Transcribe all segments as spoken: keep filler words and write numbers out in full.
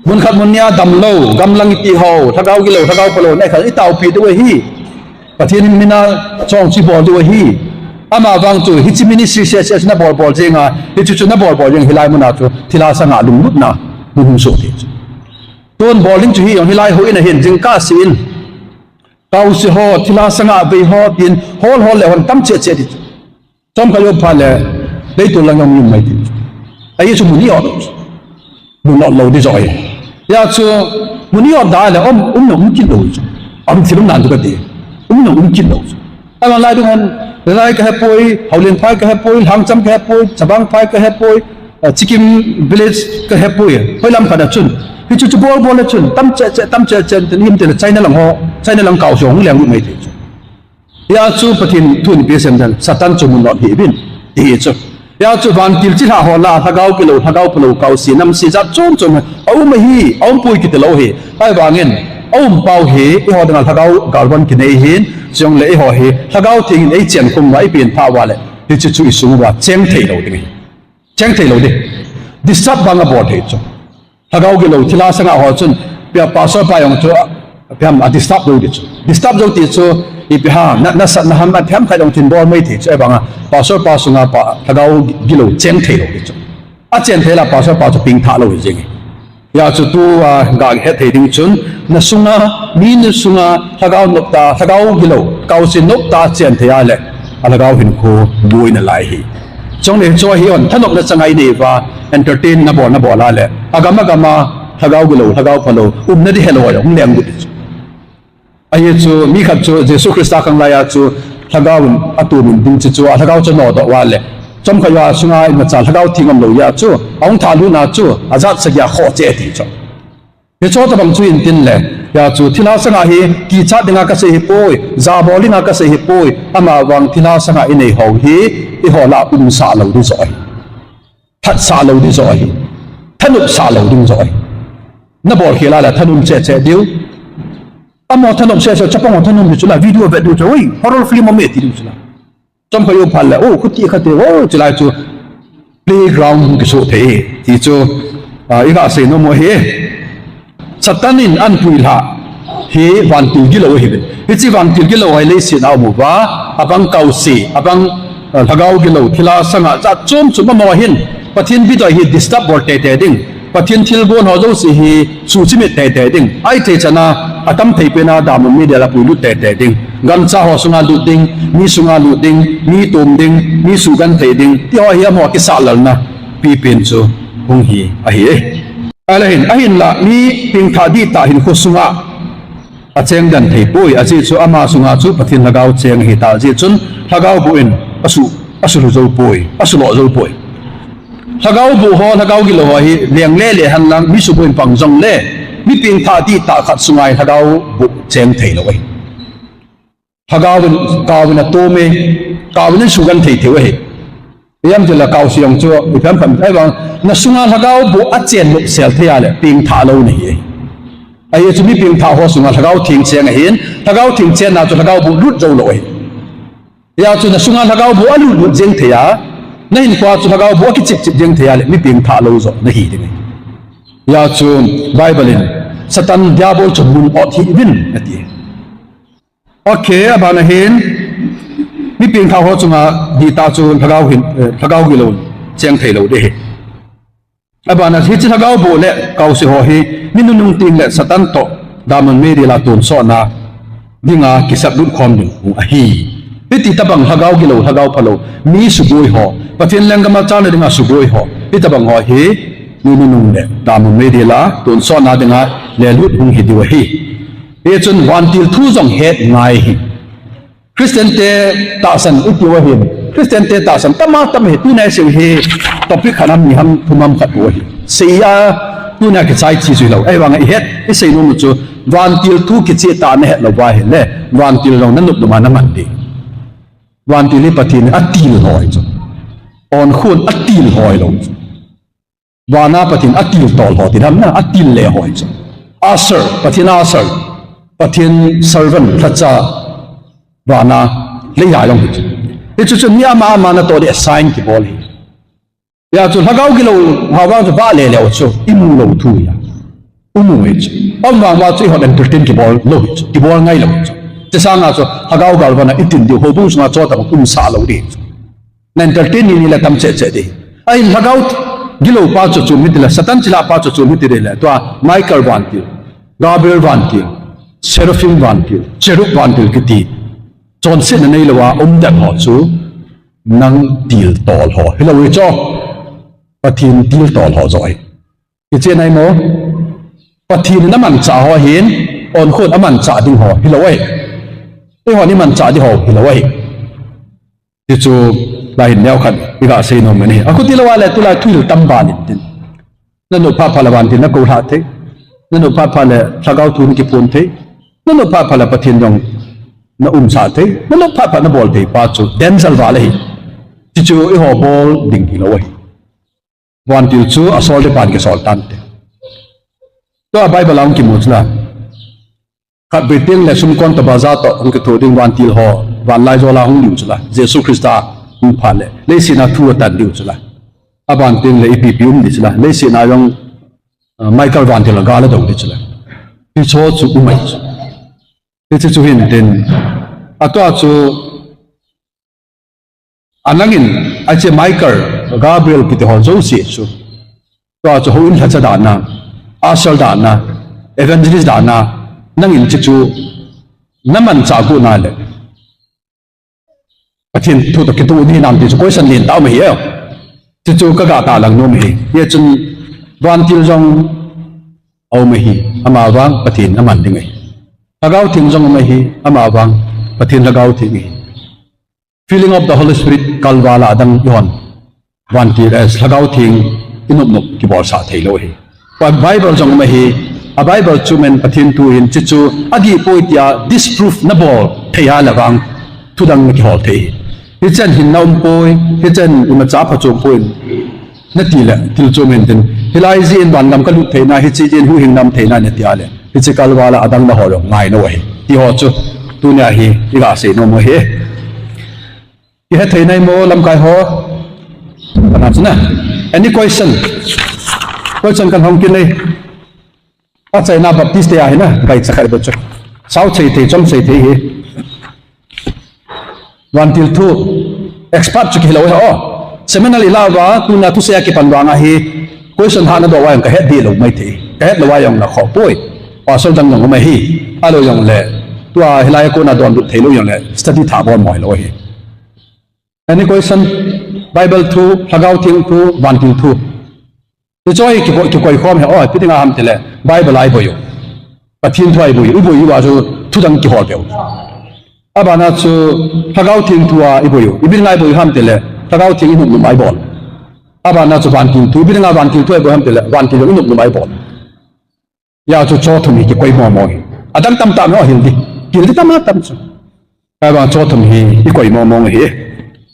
Mun khat mun nia damlou, gamlang iti ho, lhagao gilou, lhagao phalou, nei khat i taopi diu ahi. Pathen in mina chong chu i bol diu ahi. Ama vang chu, hiche ministry se se chu na bol bol jeng a, hichu chu na bol bol jeng hilai muna chu, thilha sanga lunglutna, mun hung soh thei chu. Tun bol ding chu hi jong hilai houin a hin, jingkah seh in. Kaose ho, thilha sanga vei ho, tin, hol hol le hon tam cheh cheh di chu. Chomkhat jou phat le, leiset lang jong um mai ti. Ahi chu mun i ot. Mun ot lou di jo ahi. Hijeh chun, mun i ot da le, um, um na um kit lou chu. Um thil um nan chu kati. Um na um kit lou chu. Ahivang lai dung hin, Lalai ka hepoi, Haulen phai ka hepoi, Lhangcham ka hepoi, Chabang phai ka hepoi, eh, Chikim village ka hepoi. Hoi lam khat a chun. Hichu chu bol bol le chun, tam cheh cheh, tam cheh cheh, tin him ti le China lang ho, China lang kaose ho hung leng lut mai ti chu. Hijeh chun Pathen thu in ipi asei em, Satan chu mun ot hih uvin, ti hi chu. Hijeh chun vantil chilhah ho lah a, lhagao gilou, lhagao phalou, kaose, namse jat chom chom, aum ahi, aumpoi kiti lou ahi. Ahivangin, aum pau hi, eiho dinga lhagao galvan kinei ahin, chujongle eiho hi, Lhagao Theng in eichen khum uva, eipen thah uva le, hiche chu isung uva, cheng thei lou ding ahi. Cheng thei lou ding. Disturb bang abol thei chu. Lhagao gilou, thilha sanga ho chun, pia pastor pa jong chu, pia a disturb jou di chu. Disturb jou ti chu, ipi ham, na, nasatna ham, aphem khat jong chun bol mai thei chu, ahivanga, pastor pa sunga pa, lhagao gilou, cheng thei lou di chu. Achen thei lah, pastor pa chu pengthah lou hi jeng e. Hijeh chun tua, ga het thei ding chun, na sunga, mi na sunga, lhagao noptah, lhagao gilou, kaose noptah chen thei a le, a lhagao hinkho buai nalai ahi. Chule hiche hi hon, thanopna chang a inei uva, entertain na bol, na bol a le, agam agam a, lhagao gilou, lhagao phalou, umna di helou, hung leng di. Ahi chu, mi khat chu, Jesu Christa khanglai a chu, lhagao in atumin ding chu chu, a lhagao chu nodoh uva le, chomkhat jou a sunga imacha lhagao theng umlou jeh a chu, ahung thalut na chu, ajat sagi a khoh cheh ti chu. Hiche tobang chu in tin le, hijeh chun thilha sanga hi, kichat dinga kasei ahipoi, jabol dinga kasei ahipoi, ahivang thilha sanga inei ho hi, eiho lah a umsah lou di jo ahi. Thatsah lou di jo ahi. Thanopsah lou ding jo ahi. Na bol khel a le thanom cheh cheh diu. Amaho thanom seh seh, chapang ho thanom di chu la, video vet diu chu, oi, horror film um e ti diu chu la. Chomkhat jou phat le, oh, khuti khat te, oh, chulai chu playground hung kisoh thei, ti chu, ah, iga sei nom u ahi. Satan in ahin puilhah hi vantil gilou ahi uvin. Hiche vantil gilou hi leiset a um uva, abang kaose, abang, ah, lhagao gilou, thilha sanga jat chom chom amaho hin, Pathen bidoi hi disturb bol tei tei ding. Pathen thilbol ho jouse hi suchimit tei tei ding. Ahithei chan a atam thei pen a damun media a puilut tei tei ding. Gancha ho sunga lut ding, mi sunga lut ding, mi tom ding, mi sugenthei ding. Ti ho hi amaho kisah lalna pipen chu hung hi ahi e. Ahile hin, ahinlah mi pengthah dihtah hinkho sunga acheng den thei poi, ajeh chu ama sunga chu Pathen lhagao cheng ahitah jeh chun lhagao boh in asu, asulhu jou poi, asuloh jou poi. Lhagao boh ho, lhagao gilou ho hi leng le le henlang, mi suboh in pang jongle, mi pengthah dihtah khat sunga hi lhagao boh cheng thei lou ahi. Lhagao in, kau in atom e, kau in sugenthei thei u ahi. Ijemtia kaose jong chu, ipi ham khat, ahivang, na sunga lhagao boh achen nopsel thei a le, pengthah lou nahi ahi. Ahi chu mi pengthah ho sunga lhagao theng cheng ahin, lhagao theng chenna chu lhagao boh lut jou lou ahi. Hijeh chun na sunga lhagao boh alut lut jeng thei a, na hinkhoa chu lhagao boh akichip chip jeng thei a le, mi pengthah lou jo nahi ding ahi. Hijeh chun Bible in, Satan Diabol chu mun ot hih uvin, ati. Ok, abana hin, mi pengthah ho chunga dihtah chu lhagao hin, eh, lhagao gilou cheng thei lou ding ahi. Abana hiche lhagao boh le kaose ho hi, mi nunung teng le Satan toh, damun meidil a tonsotna dinga kisaplut khom ding u ahi. Hiti tobang lhagao gilou, lhagao phalou, mi suboi ho, Pathen lenggam a chalna dinga suboi ho, hitobang ho hi, mi nunung le damun meidil a tonsotna dinga lelut hung hi diu ahi. Hichun vantil thu jong het ngai ahi. Christian te tahsan itiu ahin. Christian te tahsan tam a tam ahi. Tuna isei u hi topic khat ham ni ham thum ham khat bou ahi. Seiya tuna kichai chi jui lou. Ahivanga ihet, isei nom u chu vantil thu kicheh tah a nahet lou va ahile, vantil jong nanop nom a naman ding. Vantil hi Pathen in atil hoi chu. Onkhun atil hoi lou chu. Vana Pathen atil tol ho ti dam na, atil le hoi chu. Usher, Pathen usher, Pathen servant, lhacha, vana, leiya jong hi chu. Hichu chu mi ama ama natoh ding assign kibol ahi. Hijeh chun lhagao gilou ho vang chu vahle leu chu, imu lou thu ahi. Um u hi chu. Um vang uva chu eihon entertain kibol lou hi chu. Kibol ngai lou hi chu. Chusanga chu lhagao galvana itin diu houbung sunga chotah um sah lou ding hi chu. Na entertain ni ni le tam cheh cheh ding. Ahin lhagao gilou pa chu chom hiti le, Satan chilhah pa chu chom hiti le, tua Michael vantil, Gabriel vantil, Seraphim vantil, Cherub vantil kiti chonsetna neilou a um dan ho chu nang tiltol ho hilou hi chu. Pathen tiltol ho joh hi. Hiche nai mo. Pathen in amanchah ho hin, onkho in amanchah ding ho hilou ahi. Eihon imanchah ding ho hilou ahi. Tichu, lai hin neokhat iga sei nom nge. Akhuti lou a le tulai thuhil tam ban in tin. Nanop phat phat le vantil nakou lhah thei. Nanop phat phat le lhagao thu nakiphon thei. Nanop phat phat le Pathen jong naumsah thei. Nanop phat phat nabol thei pa chu danger val ahi. Tichu eiho bol ding hilou ahi. Vantil chu asol ding pan kisol tante. Tua Bible a hung kimu chu la. Khatvei teng le sumkon toh baja toh hung kitho ding vantil ho, vanlaijol a hung diu chu la. Jesu Christa hung phat le, leiset a thu atan diu chu la. Aban teng le ipi ipi um ding chu la. Leiset a jong, ah, Michael vantil a gal adou ding chu la. Hicho chu um ahi chu. Hiche chu hin tin. Atua chu Anangin, hiche Michael, Gabriel kiti ho jouse chu. Tua chu houin lhacha dan a, usher dan a, evangelist dan a, nangin hiche chu namanchah got na le. Pathen thu toh kitung ding hinam ti chu question lentah um ahi e. Hiche chu kaga tahlang nom ahi. Hichun vantil jong aum ahi, ama vang Pathen aman ding ahi. Lhagao Theng jong um ahi, ama vang Pathen Lhagao Theng ahi. Filling of the Holy Spirit kalval a adang ihon. Vantil, eh, Lhagao Theng inop nop kibolsah theilou ahi. Bible jong um ahi, a Bible chu men Pathen thu ahin hiche chu adih poi tia disprove nabol thei a le vang thudang nakihol thei ahi. Hichan hin na um poi, hichan imacha phachom poi. Nati le, thil chu men tin. Hilai jeh in vangam kalut theina, hiche jeh in huhhing nam theina nati a le. Hiche kalval a adang naho jong ngai nau ahi. Ti ho chu, tunia hi, iga sei nom u ahi. Ihet thei nai mo lamkai ho. Kana chu na. Any question? Question kan hong kin nei. Achaina Baptist te ahi na, bai chakhat ba chu. Sao chei thei, chom chei thei hi. Vantil thu, expert chu kihilou hi o. Seminary la uva, tuna thusei a kipan vang ahi. Question hahna doh uva jong kahet dih lou mai thei. Kahet lou uva jong nakhoh poi. Pastor dang jong um ahi. Ahilou jong le. Tua hilai a kona donbut theilou jong le. Study thah bol mo hilou ahi. Any question? Bible thu, Lhagao Theng thu, vantil thu. Hiche hi kikoi, kikoi khom hi, o, ipi dinga ham tile, Bible a iboi u. Pathen thu a iboi u, iboi uva chu thudang kihol beu. Abana chu, Lhagao Theng thu a iboi u. Ipi dinga iboi u ham tile, Lhagao Theng inop nop a ibol. Abana chu vantil thu, ipi dinga vantil thu a iboi u ham tile, vantil inop nop a ibol. Hijeh chun chu thum hi kikoi momo hi. Adang tamtah ho hil di. Hil di tam a tam chu. Ahivang chu thum hi ikoi momo hi.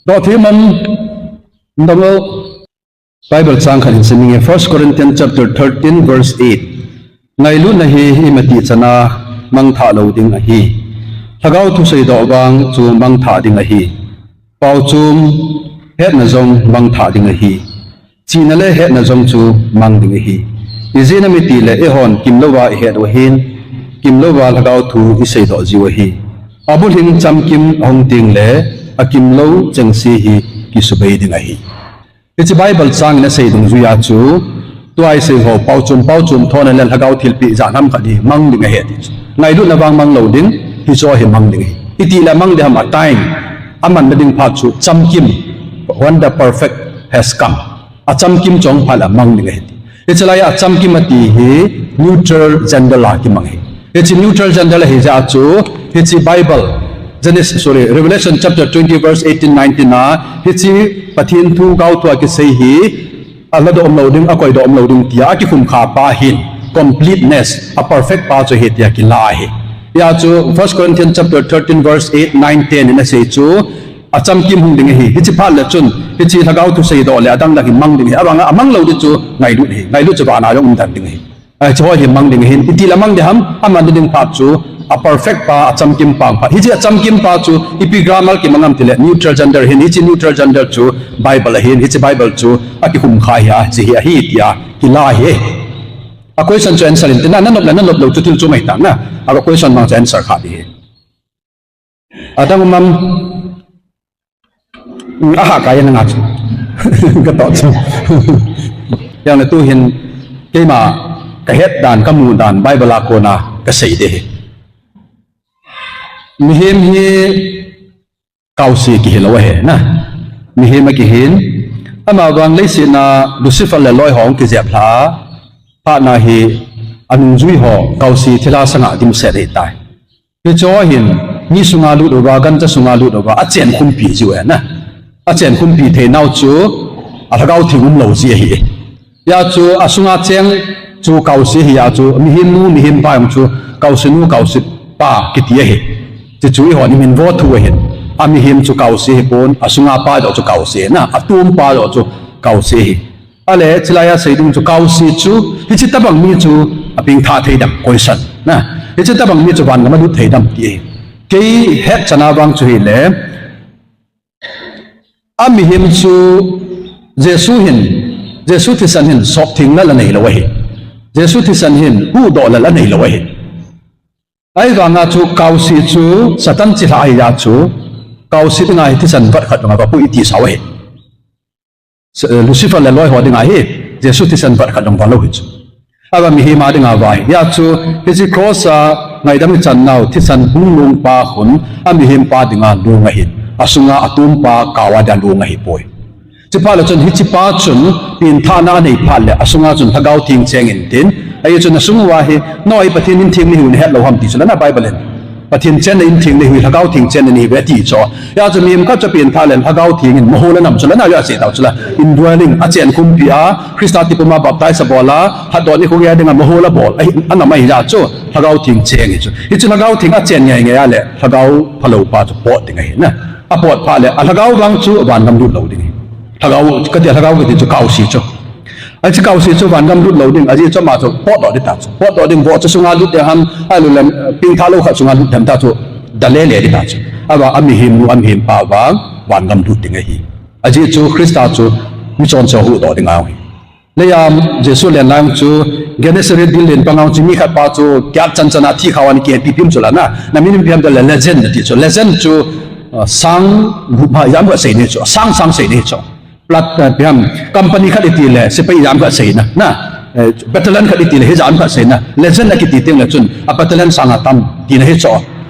Doh thei mong dong o. Bible chang khat hin sim inge, First Corinthians chapter thirteen verse eight. Ngailutna hi imatih chana mangthah lou ding ahi. Lhagao thu seidoh vang chu mangthah ding ahi. Paochum hetna jong mangthah ding ahi. Chihna le hetna jong chu mang ding ahi. Ijeh inem itile eihon kimlouva ihet u ahin, kimlouva lhagao thu iseidoh jiu ahi. Abulhing chamkim ahung tengle akimlou chengse hi kisubei ding ahi. Hiche Bible chang in asei dungjuia chu, tua isei ho, paochum, paochum thona le lhagao thilpeh jat ham khat hi mang ding ahi ti chu. Ngailutna vang mang lou ding, hiche hi mang ding ahi. Itile mang ding ham a time, amanna ding phat chu chamkim, when the perfect has come. Achamkim chu ahung phat le mang ding ahi ti. Hiche lai a achamkim ati hi neutral gender a kimang ahi. Hiche neutral gender ahijeh a chu, hiche Bible, Genesis, sorry, Revelation chapter twenty verse eighteen, nineteen a, hiche Pathen thu, gaothu a kisei hi, aladoh umlou ding, akoidoh umlou ding tia akikhum kha pa hin completeness, a perfect pa chu ahi tia kila ahi. Hijeh a chu First Corinthians chapter thirteen verse eight, nine, ten in asei chu, achamkim hung ding ahi. Hiche phat le chun, hiche lhagao thu seidoh le adang dang hi mang ding ahi. Avanga amang lou ding chu ngailut ahi. Ngailut chu vana jong umden ding ahi. Hiche ho hi mang ding ahin, itile mang ding ham, amanna ding phat chu, a perfect pa, achamkim pa ahung phat. Hiche achamkim pa chu, ipi grammar kimang ham tile, neutral gender ahin, hiche neutral gender chu, Bible ahin, hiche Bible chu, akikhum kha ahi, hiche hi ahi tia, kila ahi. A question chu answer in tin na, nanop le nanop lou chu thil chu mai ta na. A question bang chu answer kha di hi. Adang um am, a ha ka ya na nga chu. Ka to chu. Yang le tu hin, keima, ka het dan, ka mu dan, Bible a kona, ka sei de hi. Mihem hi, kaosi kihi lou ahi na. Mihem a kihin. Ama vang leiset a Lucifer le loi ho kijep lha. Phat na hi anungjui ho kaosi thilha sanga dimset ahi tai. Hiche ho hin mi sunga lut uva, gancha sunga lut uva, achen khumpi jiu ahi na. Achen khumpi thei nau chu a Lhagao Theng um lou ji ahi. Hia chu, asunga cheng chu kaosi ahi, hia chu, mihem nu, mihem pa jong chu, kaosi nu, kaosi pa, kiti ahi. Chuchu eihon imin vo thu ahin. Amihem chu kaosi ahipon, asunga pa joh chu kaosi ahi na, atom pa joh chu kaosi ahi. Ale, chulai a sei ding chu kaosi chu, hiche tobang mi chu, apengthah thei dem, question, na. Hiche tobang mi chu vangam alut thei dem, ti ahi. Kei hetchan a vang chu hile, Amihem chu Jesu hin, Jesu thisan hin sop theng lal anei lou ahi. Jesu thisan hin huhdoh lal anei lou ahi. Ahivanga chu kaosi chu Satan chilhah ahi a chu, kaosi dinga hi thisan vat khat jong avapoi iti sao ahi. Lucifer le loi ho dinga hi Jesu thisan vat khat jong va lou hi chu. Ava mihem a dinga va ahi. Hia chu, hiche cross a ngaidam ichan nau thisan hung long pa khun, amihem pa dinga long ahin. Asunga atom pa kaoa dia long ahipoi. Chuphat le chun hiche pa chun, pengthahna anei phat le, asunga chun Lhagao Theng cheng intin. Ahi chun asung uva hi, nangho hi Pathen in theng nahiu nahet lou ham ti chu la na Bible in. Pathen chenna in theng nahiu, Lhagao Theng chenna nahiuve ati chu. Hia chu mihem khat chu apengthah le Lhagao Theng in mahol anam chu la na, hia sei tau chu la. Indwelling, achen khumpi a, Christa tipum a baptize abol a, hatdoh nikho geiya dinga mahol abol, ahi, anam ahi a chu, Lhagao Theng cheng ahi chu. Hichu Lhagao Theng achen ngeingei a le, Lhagao phalou pa chu pot ding ahi na. Apot phat le, a Lhagao vang chu vangam lut lou ding ahi. Lhagao, kati a Lhagao kati chu kaosi chu. Ahi chu kaosi chu vangam lut lou ding, ajeh chu ama chu potdoh ding ta chu. Potdoh ding, vo chu sunga lut ding ham, ahilou le, pengthah lou khat sunga lut ding ta chu, dalele ding ta chu. Ava, amihem nu, amihem pa vang, vangam lut ding ahi. Ajeh chu Christa chu, michonse huhdoh ding ahi. Leiya Jesu len lai chu, Gennesaret bil len panga chu mi khat pa chu, kiat chan chan a thi khao a ana kihetpi pim chu la na, na min in ipi ham tile legend nati chu. Legend chu, sang gup ma ijat ham khat sei ding chu, sang sang sei ding chu. Plat, eh, ipi ham, company khat iti le, sepai ijat ham khat sei na, na, eh, battalion khat iti le, hijat ham khat sei na, legend akiti teng le chun, a battalion sang atam, tina hi chu.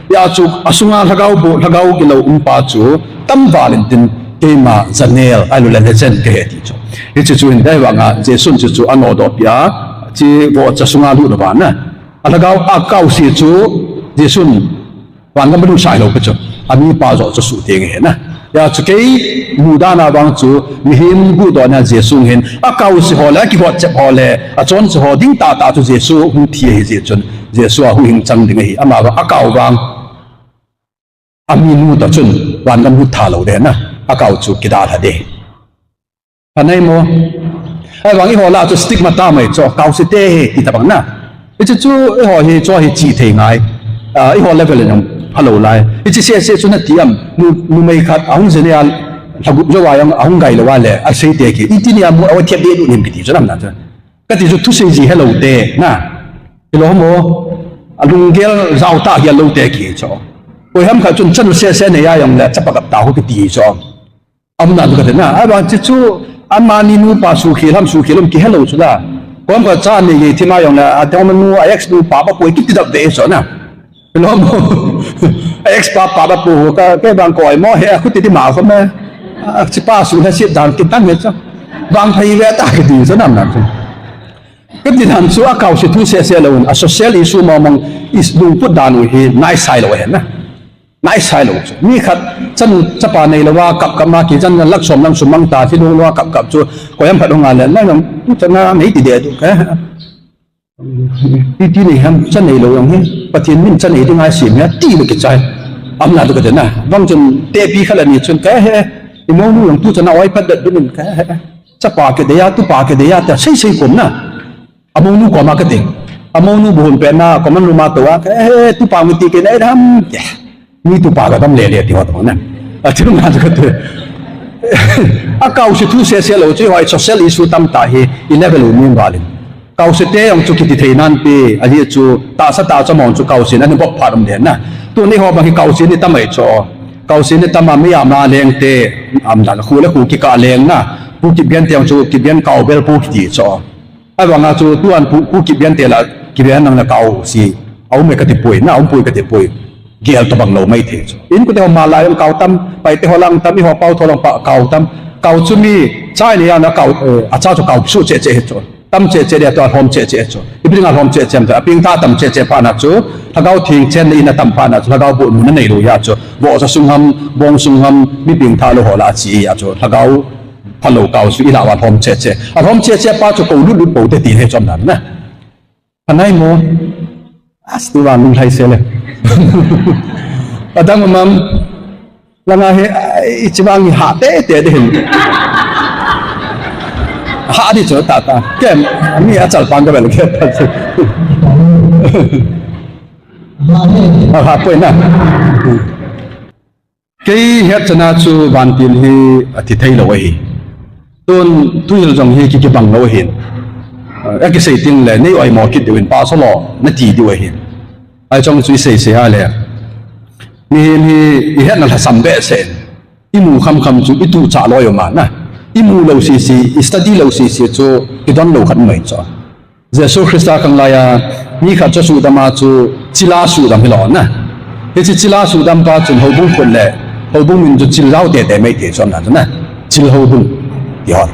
Hia chu, asunga Lhagao boh, Lhagao gilou um pa chu, tam val intin, keima janel, ahilou le legend kahi ti chu. Hichu chu hin dai vanga, Jesun chu chu anodoh pia, hiche vo chu asunga lut lou va na. A Lhagao a kaosi chu, Jesun, vangam alut sah lou pa chu, amipa joh chu suhtheng ahi na. Hia chu kei mudan a vang chu, mihem huhdohna Jesu hin, akaosi ho le, akihotchep ho le, achonse ho ding tahtah chu Jesu hung thi ahi jeh chun, Jesu a huhhing chang ding ahi, ama vang akao vang, aminu toh chun, vangam lut tha lou ding na, akao chu kidalha ding. Anei mo. Ahivang eiho lah chu stigma tamai chu, kaosi te hi, ti tabang na. Hiche chu, eiho hi chu hi chih thei ngai. Ah, eiho level in jong phalou lai. Hiche seh seh chu nati am, nu, numei khat, ahung jin a, lha gup jou a jong, ahung gai lou a le, asei te ki. Iti ni a mu, awa thiat deh lut nim kiti chu nam na chu. Kati chu thusei ji helou te, na. Hilou mo, alunggel jao tah hi alou te ki chu. Koiham khat chun chanu seh seh nei a jong le, chapa gap ta ho kiti chu. Aumna chu kati na, ahivang chu chu, amani nupa sukhel ham sukhel lou ham kihelou chu la. Koiham khat cha nei gei thim a jong le, adang nu, a ex nupa pa poi kiti dap ve chu na. Hilou mo, a ex pa pa pa poi ho ka, kei vang koi mo he, khuti ti ma kho me. A, chi pa su le sit dan kitang he chu. Vangphei ve ta kiti chu nam nam chu. Kati dan chu akaosi thu seh seh louvin, a social issue mong mong is lungput dan u hi naisai lou ahi na. Naisai lou chu. Mi khat chanu chapa neilou a kap kap ma kijen na lakh som lang sum mang ta, thi lou lou a kap kap chu. Koiham khat hung a le, nang jong tuchan a nei ti deh tu ka. Iti nei ham cha neilou jong hi. Pathen min cha nei ding a sem hi ati le kichai. Aumna chu kati na. Vang chun tepi khat le ni chun ka he. Imonu jong tuchan a oi phat det dun in ka he. Chapa kidei a, tupa kidei a, ta sei sei kom na. Amonu koma kati. Amonu bu hon pet na, koman ruma tou a, ka, eh, tupa mu ti kei na, eh, ham, eh, mi tupa ka tam le le ti ho tabang na. Achu na chu kati. Akaosi thu seh seh lou chu, hoi social issue tamtah hi, i level u min valin. Kausete jong chu kiti thei nanpi, ajeh chu tahsa tah chu amahon chu kausen ana bop phat um den na. Tuni ho bang hi kausen ni tam ahi chu. Kausen ni tam a mi ama lengte, am dan khu le khu kikah leng na. Pu Kipgen te jong chu Kipgen Kaubel pu kiti chu. Ahivanga chu tuan pu, pu Kipgen te la Kipgen nang la kausi. Aum e kati poi na, aum poi kati poi. Gel tobang lou maithei chu. Inkote ho Malai jong kau tam, Paite ho lang tam, eiho Pauthu lang pa kau tam. Kau chu mi chai ni a na kau, eh, acha chu kau su che che hi chu. Tam che che le tua lhom che che chu. Ipi dinga lhom che che am chu. Apengthah tam che che phat na chu. Lhagao Theng chen le ina tam phat na chu. Lhagao boh mun a neilou a chu. Vohsa sung ham, bong sung ham, mi pengthah lou ho la chi a chu. Lhagao phalou kau su ila va lhom che che. Alhom che che pa chu kou lut lut pou te ti he chom dan na. Anai mo. As tu vang lunglhai se le. Adang mam. Langa he, ichi vang hi ha te te de hin. Ha di chu ta ta. Kem, mi achal pang ka bel ke ta chu. Ha, ha, poi na. Kei hetchan a chu vantil hi athi thei lou ahi. Tun thuhil jong hi ki, kibang lou ahin. Akisei teng le, nei oimo kit diu hin, pa solo, nati diu ahin. Ahi chong chu isei sei a le. Mihem hi, ihetna lhasam behseh in. Imu khamkham chu, ituh chah loi um a na. Imu lou sisi, istudy lou sisi chu, idon lou khat mai chu. Jesu Christa khanglai a, mi khat chu suhdam a chu, chil a suhdam hilou na. Hiche chil a suhdam pa chun houbung khut le, houbung min chu chil jao tete mai thei chu ana chu na. Chil houbung, ti ho.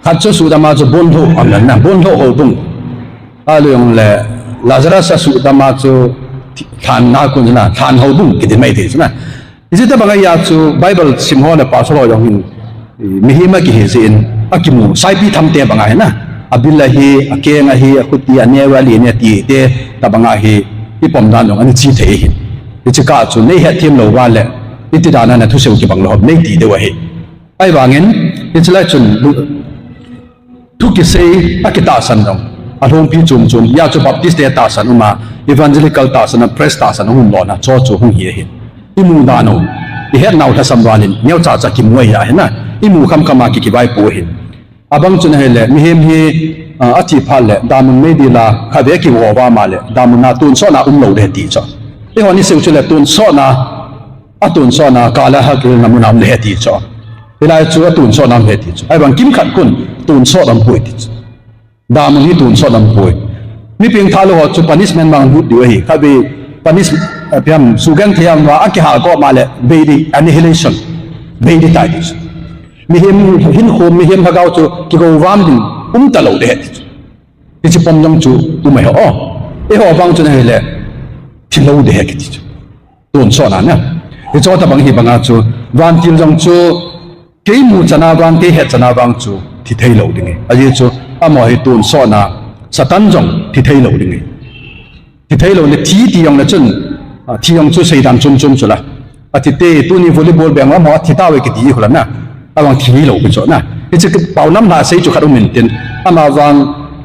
Khat chu suhdam a chu bonlhoh ana na, bonlhoh houbung. Ahilou le, Lazarus a suhdam a chu, lhanna kon chu na, lhan houbung, kiti mai thei chu na. Hiche tabang ahi a chu Bible sim ho le pastor ho jong hin, mihem akihi jeh in, akimu, saipi tham te bang ahi na. Abil ahi, akeng ahi, akhuti, aneo, alen, ati te, tabang ahi, ipom dan jong ana chi thei ahi. Hiche kah chu nei hetthem lou uva le, iti dan a na thusei u kibang lou ham, nei ti diu ahi. Ahivangin, hiche lai chun, Thu kisei, akitahsan jong. Alhompi chom chom. Hia chu Baptist te tahsan um a, Evangelical tahsan a, Pres tahsan a hung lona, cho chu hung hi ahi. Imu dan u. Ihetnau lhasam val in, neocha cha kimu ahi ahi na. Imu khamkham a ki kivaipo ahi. Abang chun ahile, mihem hi, ah, athi phat le, damun meidil a, khatvei kivo uva ahile, damun a tonsot na umlou ding ahi ti chu. Eihon isei u chu le, tonsot na, Atonsot na, kal a hakilna mun a um ding ahi ti chu. Hilai chu atonsot na um ding ahi ti chu. Ahivang kimkhat khun, tonsot um poi ti chu. Damun hi tonsot um poi. Mi pengthah lou ho chu punishment mang lut diu ahi. Khatvei punish, eh, ipi ham, sugenthei a um uva, akihal go ma le, bei ding, annihilation. Bei ding tai ti chu. Mihem hinkho, mihem lhagao chu, kigo vam ding, um talou ding ahi ti chu. Hiche pom jong chu, um ahi ho. Eiho vang chu ahile, thilou ding ahi kiti chu. Tonsot na na. Hiche tabang hi banga chu, vantil jong chu, kei mu chan a vang, kei het chan a vang chu, thi thei lou ding ahi. Ajeh chu, amaho hi tonsot na, Satan jong, thi thei lou ding ahi. Thi thei lou le thi ti jong le chun, a, thi jong chu seidan chom chom chu la. Athi te, tuni volleyball beng amaho athi tauve kiti khu la na. Avang thi lou pi chu na. Hiche pao nam lha sei chu khat um in tin. Ama vang,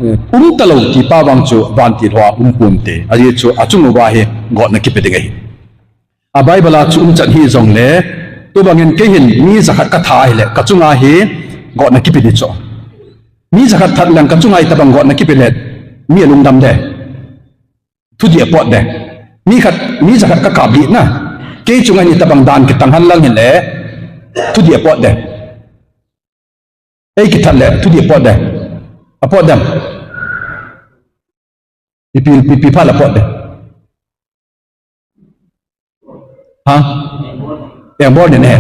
eh, um talou ti pa vang chu vantil hoa um pon te. Ajeh chu achung uva hi gotna kipe ding ahi. A Bible a chu umchan hi jong le, tubangin kei hin mi jakhat ka tha ahile, ka chunga hi gotna kipe ding chu. Mi jakhat that leng ka chunga hi tabang gotna kipe le, mi alungdam de. Thudih apot de. Mi khat, mi jakhat ka kap lih na. Kei chunga hi tabang dan kitang hen lang hile, thudih apot de. Ei kithat le, thudih apot de. Apot dem. Ipi, ipi, ipi phat le apot de. Ha? Engbol ding ahi.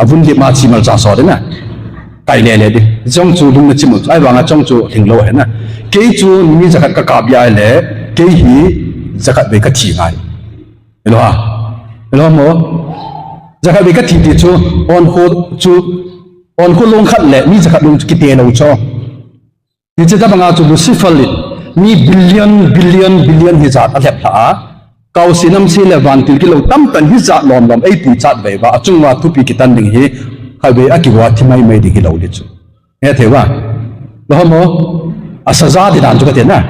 Avun lip ma chi mal cha so ding na. Kai le le ding. Chong chu lung na chim u. Ahivanga chong chu lhinglou ahi na. Kei chu mi jakhat ka kap ahile, kei hi jakhat vei ka thi ngai. Hello ha. Hello mo. Jakhat vei ka thi ti chu, onkho chu, onkho long khat le mi jakhat long chu kite lou chu. Hiche tabanga chu Lucifer in mi billion, billion, billion hijat alhep lha a. Kaosi namse le vantil kilou tamtah hijat lom lom eipui chat vei uva, achung uva thupi kitan ding hi, khatvei akigo a thi mai mai ding hilou ding chu. Hethei uva. Lou ham mo? Asaja ding dan chu kati na.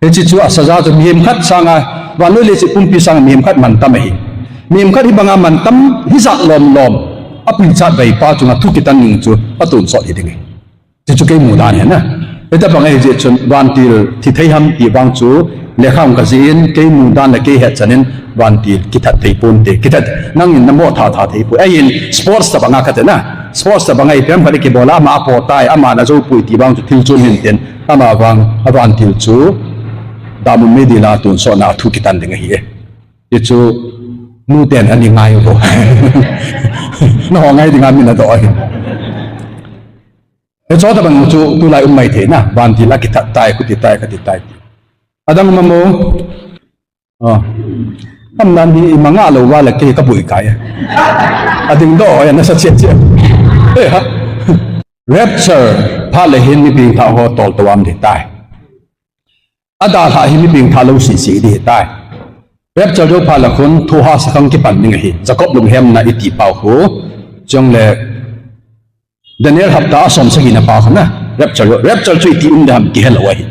Hiche chu asaja chu mihem khat sanga, vannoi leiset pumpi sanga mihem khat mantam ahi. Mihem khat hibanga mantam hijat lom lom apui chat vei pa chunga thu kitan ding chu atonsot hi ding ahi. Chuchu kei mu dan ahi na. Hitabang ahi jeh chun vantil thi thei ham ti vang chu lekha hung kajih in, kei mudan le kei hetchan in vantil kithat thei ponte. Kithat nangin namo tha tha thei poi. Ahin sports tabang a kati na. Sports tabang a ipi ham khat ikibol a ama apo tai, ama na jou poi ti vang chu thil chun hin tin. Ama vang a vantil chu damun meidil a tonsot na thu kitan ding ahi e. Hichu nuten ani ngai uvo. Naho ngai dinga min adoh ahi. Hicho tabang chu tulai um mai thei na, vantil a kithat tai, khuti tai, khati tai. Adang mamo. Ah. Amnan hi imanga lou va le kei kabui kai. Ading doh ya nasa che che. Eh ha. Rapture phat le hin mi pengthah ho toltou am ding tai. Adalhah hi mi pengthah lou sisi ding tai. Rapture jou phat le khun thohhahsa khang kipan ding ahi. Jacob lunghemna iti pau khu. Chule Daniel hapta a som sagi na pau khu na. Rapture, rapture chu iti um ding ham kihelou ahi.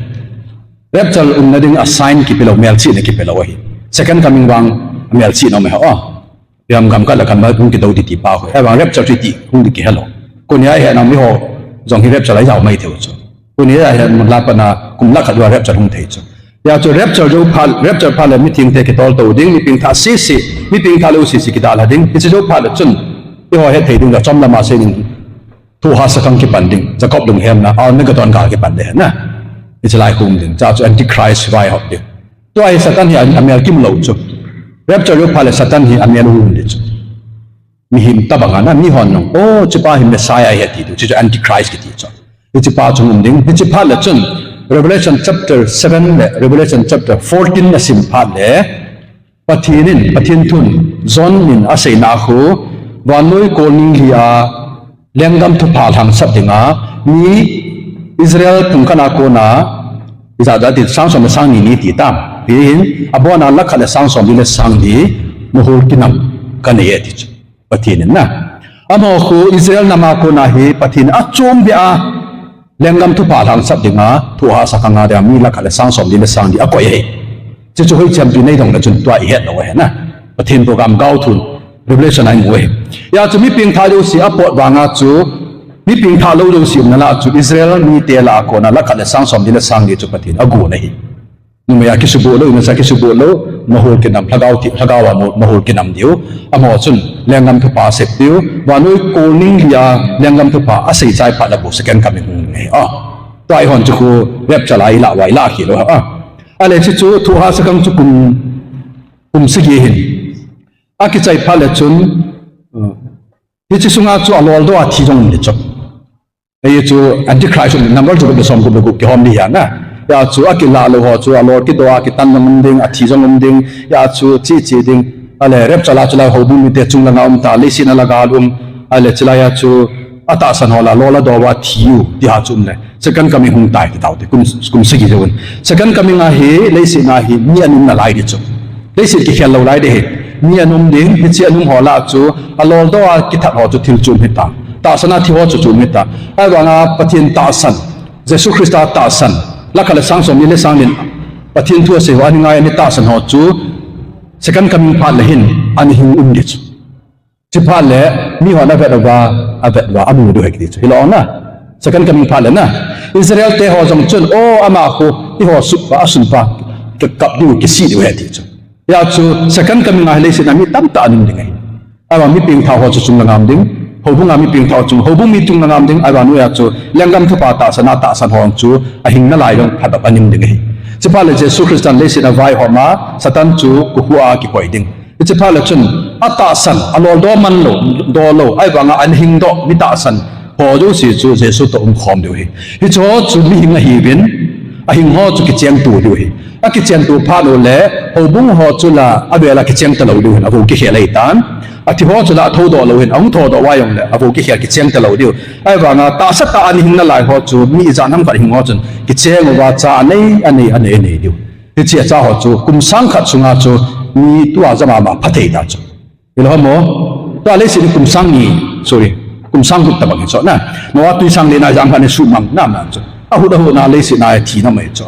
Rapture umna ding a sign kipelou, melchihna kipelou ahi. Second coming vang melchihna um e ho. Ipi ham gam khat le gam khat hung kidou ding ti pau khu. Ahivang rapture chu iti hung ding kihelou. Konia ihet na miho jong hi rapture a ijao mai thei u chu. Konia ihet na la pana kum lakh khat uva rapture hung thei chu. Hijeh chun rapture jou phat, rapture phat le mithengte kitoltou ding, mi pengthah sisi, mi pengthah lou sisi kidalha ding. Hiche jou phat le chun eiho het thei ding le chomlam a sei ding. Thohhahsa khang kipan ding, Jacob lunghemna, Armageddon gal kipan ding na. Hiche lai hung ding, hijeh chun Antichrist vaihop ding. Tua hi Satan hi a, amel kimu lou chu. Rapture jou phat le Satan hi amel hung ding chu. Mihem tabang a na, mihon jong, oh, hichepa hi Messiah ahi ti ding, hiche chu Antichrist kiti chu. Hichepa chu um ding, hiche phat le chun, Revelation chapter seven le Revelation chapter fourteen nasim phat le, Pathen in, Pathen thun, John in aseina khu, vannoi kolning li a, lenggam thupha lhangsap dinga, mi Israel pumkhat a kona, ijat jat ti sang som le sang ni ni ti tam. Hihin, abona lakh khat le sang som li le sang li, mohor kinam kanei e ti chu. Pathen in na. Amaho khu Israel nam a kona hi Pathen in achom beh a lenggam thupha lhangsap dinga, thohhahsa khang a dinga mi lakh khat le sang som li le sang li akoi ahi. Hiche chu hoiche ham ti neidong le chun tua ihet lou ahi na. Pathen program gao thun Revelation a imu ahi. Hijeh chun mi pengthah jouse apot vanga chu, mi pengthah lou jouse umna lah chu Israel mite lah a kona lakh khat le sang som li le sang li chu Pathen in agon ahi. Numei a kisuboh lou, imacha kisuboh lou, mohor kinam, lhagao thi, lhagao a mo-, mohor kinam diu. Amaho chun lenggam thupha asep diu. Vannoi kolning li a lenggam thupha asei chai phat le bou second coming hung e. Ah. Tua eihon chu khu rapture a ilah uva ilah khel u. Ah. Ahile hiche chu thohhahsa khang chu kum, kum sagi hin. Akichai phat le chun, uh, hiche sunga chu aloldoh a thi jong um ding chu. Hiche chu Antichrist um, number chu gup le som gup le gup kihom ding ahi na. Hijeh chun akilah lou ho chu alol kidoh a kitan jong um ding, athi jong um ding, hijeh chun che che ding. Ahile rapture a chu la houbung mite chung langa um ta, leiset a la gal um. Ahile chulai a chu atahsan ho la lol adoh uva thi u ti ho chu um le. Second coming hung tai ti taute, kum, kum sagi jouvin. Second coming a hi, leiset a hi mi ana um nalai ding chu. Leiset kikhel lou lai ding ahi. Mi ana um ding, hiche ana um ho lah chu, aloldoh a kithat ho chu thil chom hita. Tahsan a thi ho chu chom hita. Ahivanga Pathen tahsan, Jesu Christa tahsan, lakh khat le sang som li le sang li in, Pathen thu asei ho, ana ngai ana tahsan ho chu, second coming phat le hin, ana hing um ding chu. Hiche phat le, mihon avet uva, avet uva, amu diu ahi kiti chu. Hilou na. Second coming phat le na. Israel te ho jong chun, oh, ama khu, eiho suhpa, asunpa, kakap diu, kisih diu ahi ti chu. Hijeh chun, second coming a hi leiset a mi tamtah ana um ding ahi. Ahivang mi pengthah ho chu chung langa um ding. Houbung a mi pengthah ho chung, houbung mi chung langa um ding. Ahivang noiya chu, lenggam thupha tahsan a tahsan ho chu, ahing nalai jong phabep ana um ding ahi. Hiche phat le Jesu Christan leiset a vaihom a, Satan chu, kokhuh a kikoi ding. Hiche phat le chun, atahsan, aloldoh man lou, doh lou, ahivanga ana hingdoh, mi tahsan ho jouse chu Jesu toh umkhom diu ahi. Hiche ho chu mihing ahiuvin, ahing ho chu kichengto diu ahi. Akichengto phat u le, houbung ho chu la, avel a kicheng talou diu ahin, avou kikhel ahitan. Athi ho chu la, athoudoh lou ahin, ahung thoudoh uva jongle, avou kikhel kicheng talou diu. Ahivanga, tahsa tah a ana hing nalai ho chu, mi ijat ham khat hing ho chun, kicheng uva cha anei, anei, anei, anei diu. Hiche a cha ho chu, kum sang khat sunga chu, mi tua ja mama pha thei ta chu. Hilou ham? Tua leiset hi kum sang ni, sorry, kum sang gup tabang hi chu na. Noah twisang lena jong khat ni sumang na na chu. Ahut ahut na leiset na thina mai chu.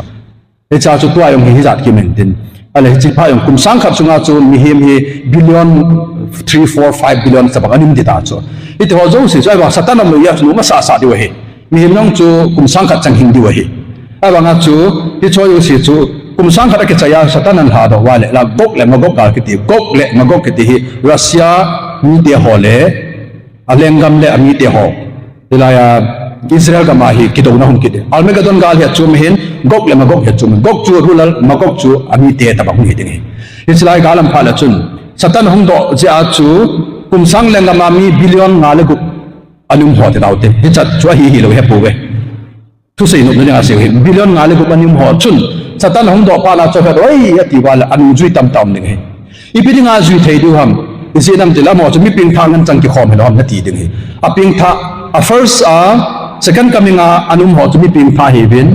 Hiche a chu tua jong hi hijat kimen tin. Ahile hiche phat jong kum sang khat sunga chu mihem hi billion three, four, five billion tabang ana um ding ta chu. Hiti ho jouse chu ahivang Satan a noiya chu nom asah sah diu ahi. Mihem jong chu kum sang khat chang hing diu ahi. Ahivanga chu, hiche jouse chu, kum sang khat akichai a Satan ahin lhadoh uva le, la Gog le Magog gal kiti, Gog le Magog kiti hi, Russia mite ho le, alenggam le amite ho. Hilai a, Israel gam a hi kidouna hung kit ding. Armageddon gal hi achom ahin, Gog le Magog hi achom ahin. Gog chu ruler, Magog chu amite tobang hung hi ding ahi. Hiche lai gal ahin phat le chun, Satan hung doh jeh a chu, kum sang lenggam a mi billion nga le gup ana um ho ti taute. Hiche chu ahi hilou hepouve. Thusei nopna dinga asei u ahi. Billion nga le gup ana um ho chun, Satan hung doh phat na chu het, oi, ati uva le, anungjui tamtah um ding ahi. Ipi dinga jui thei diu ham, ijeh inem itile amaho chu mi pengthah ngen chang kikhom hilou ham nati ding ahi. A pengthah, a first a, second coming a ana um ho chu mi pengthah ahiuvin,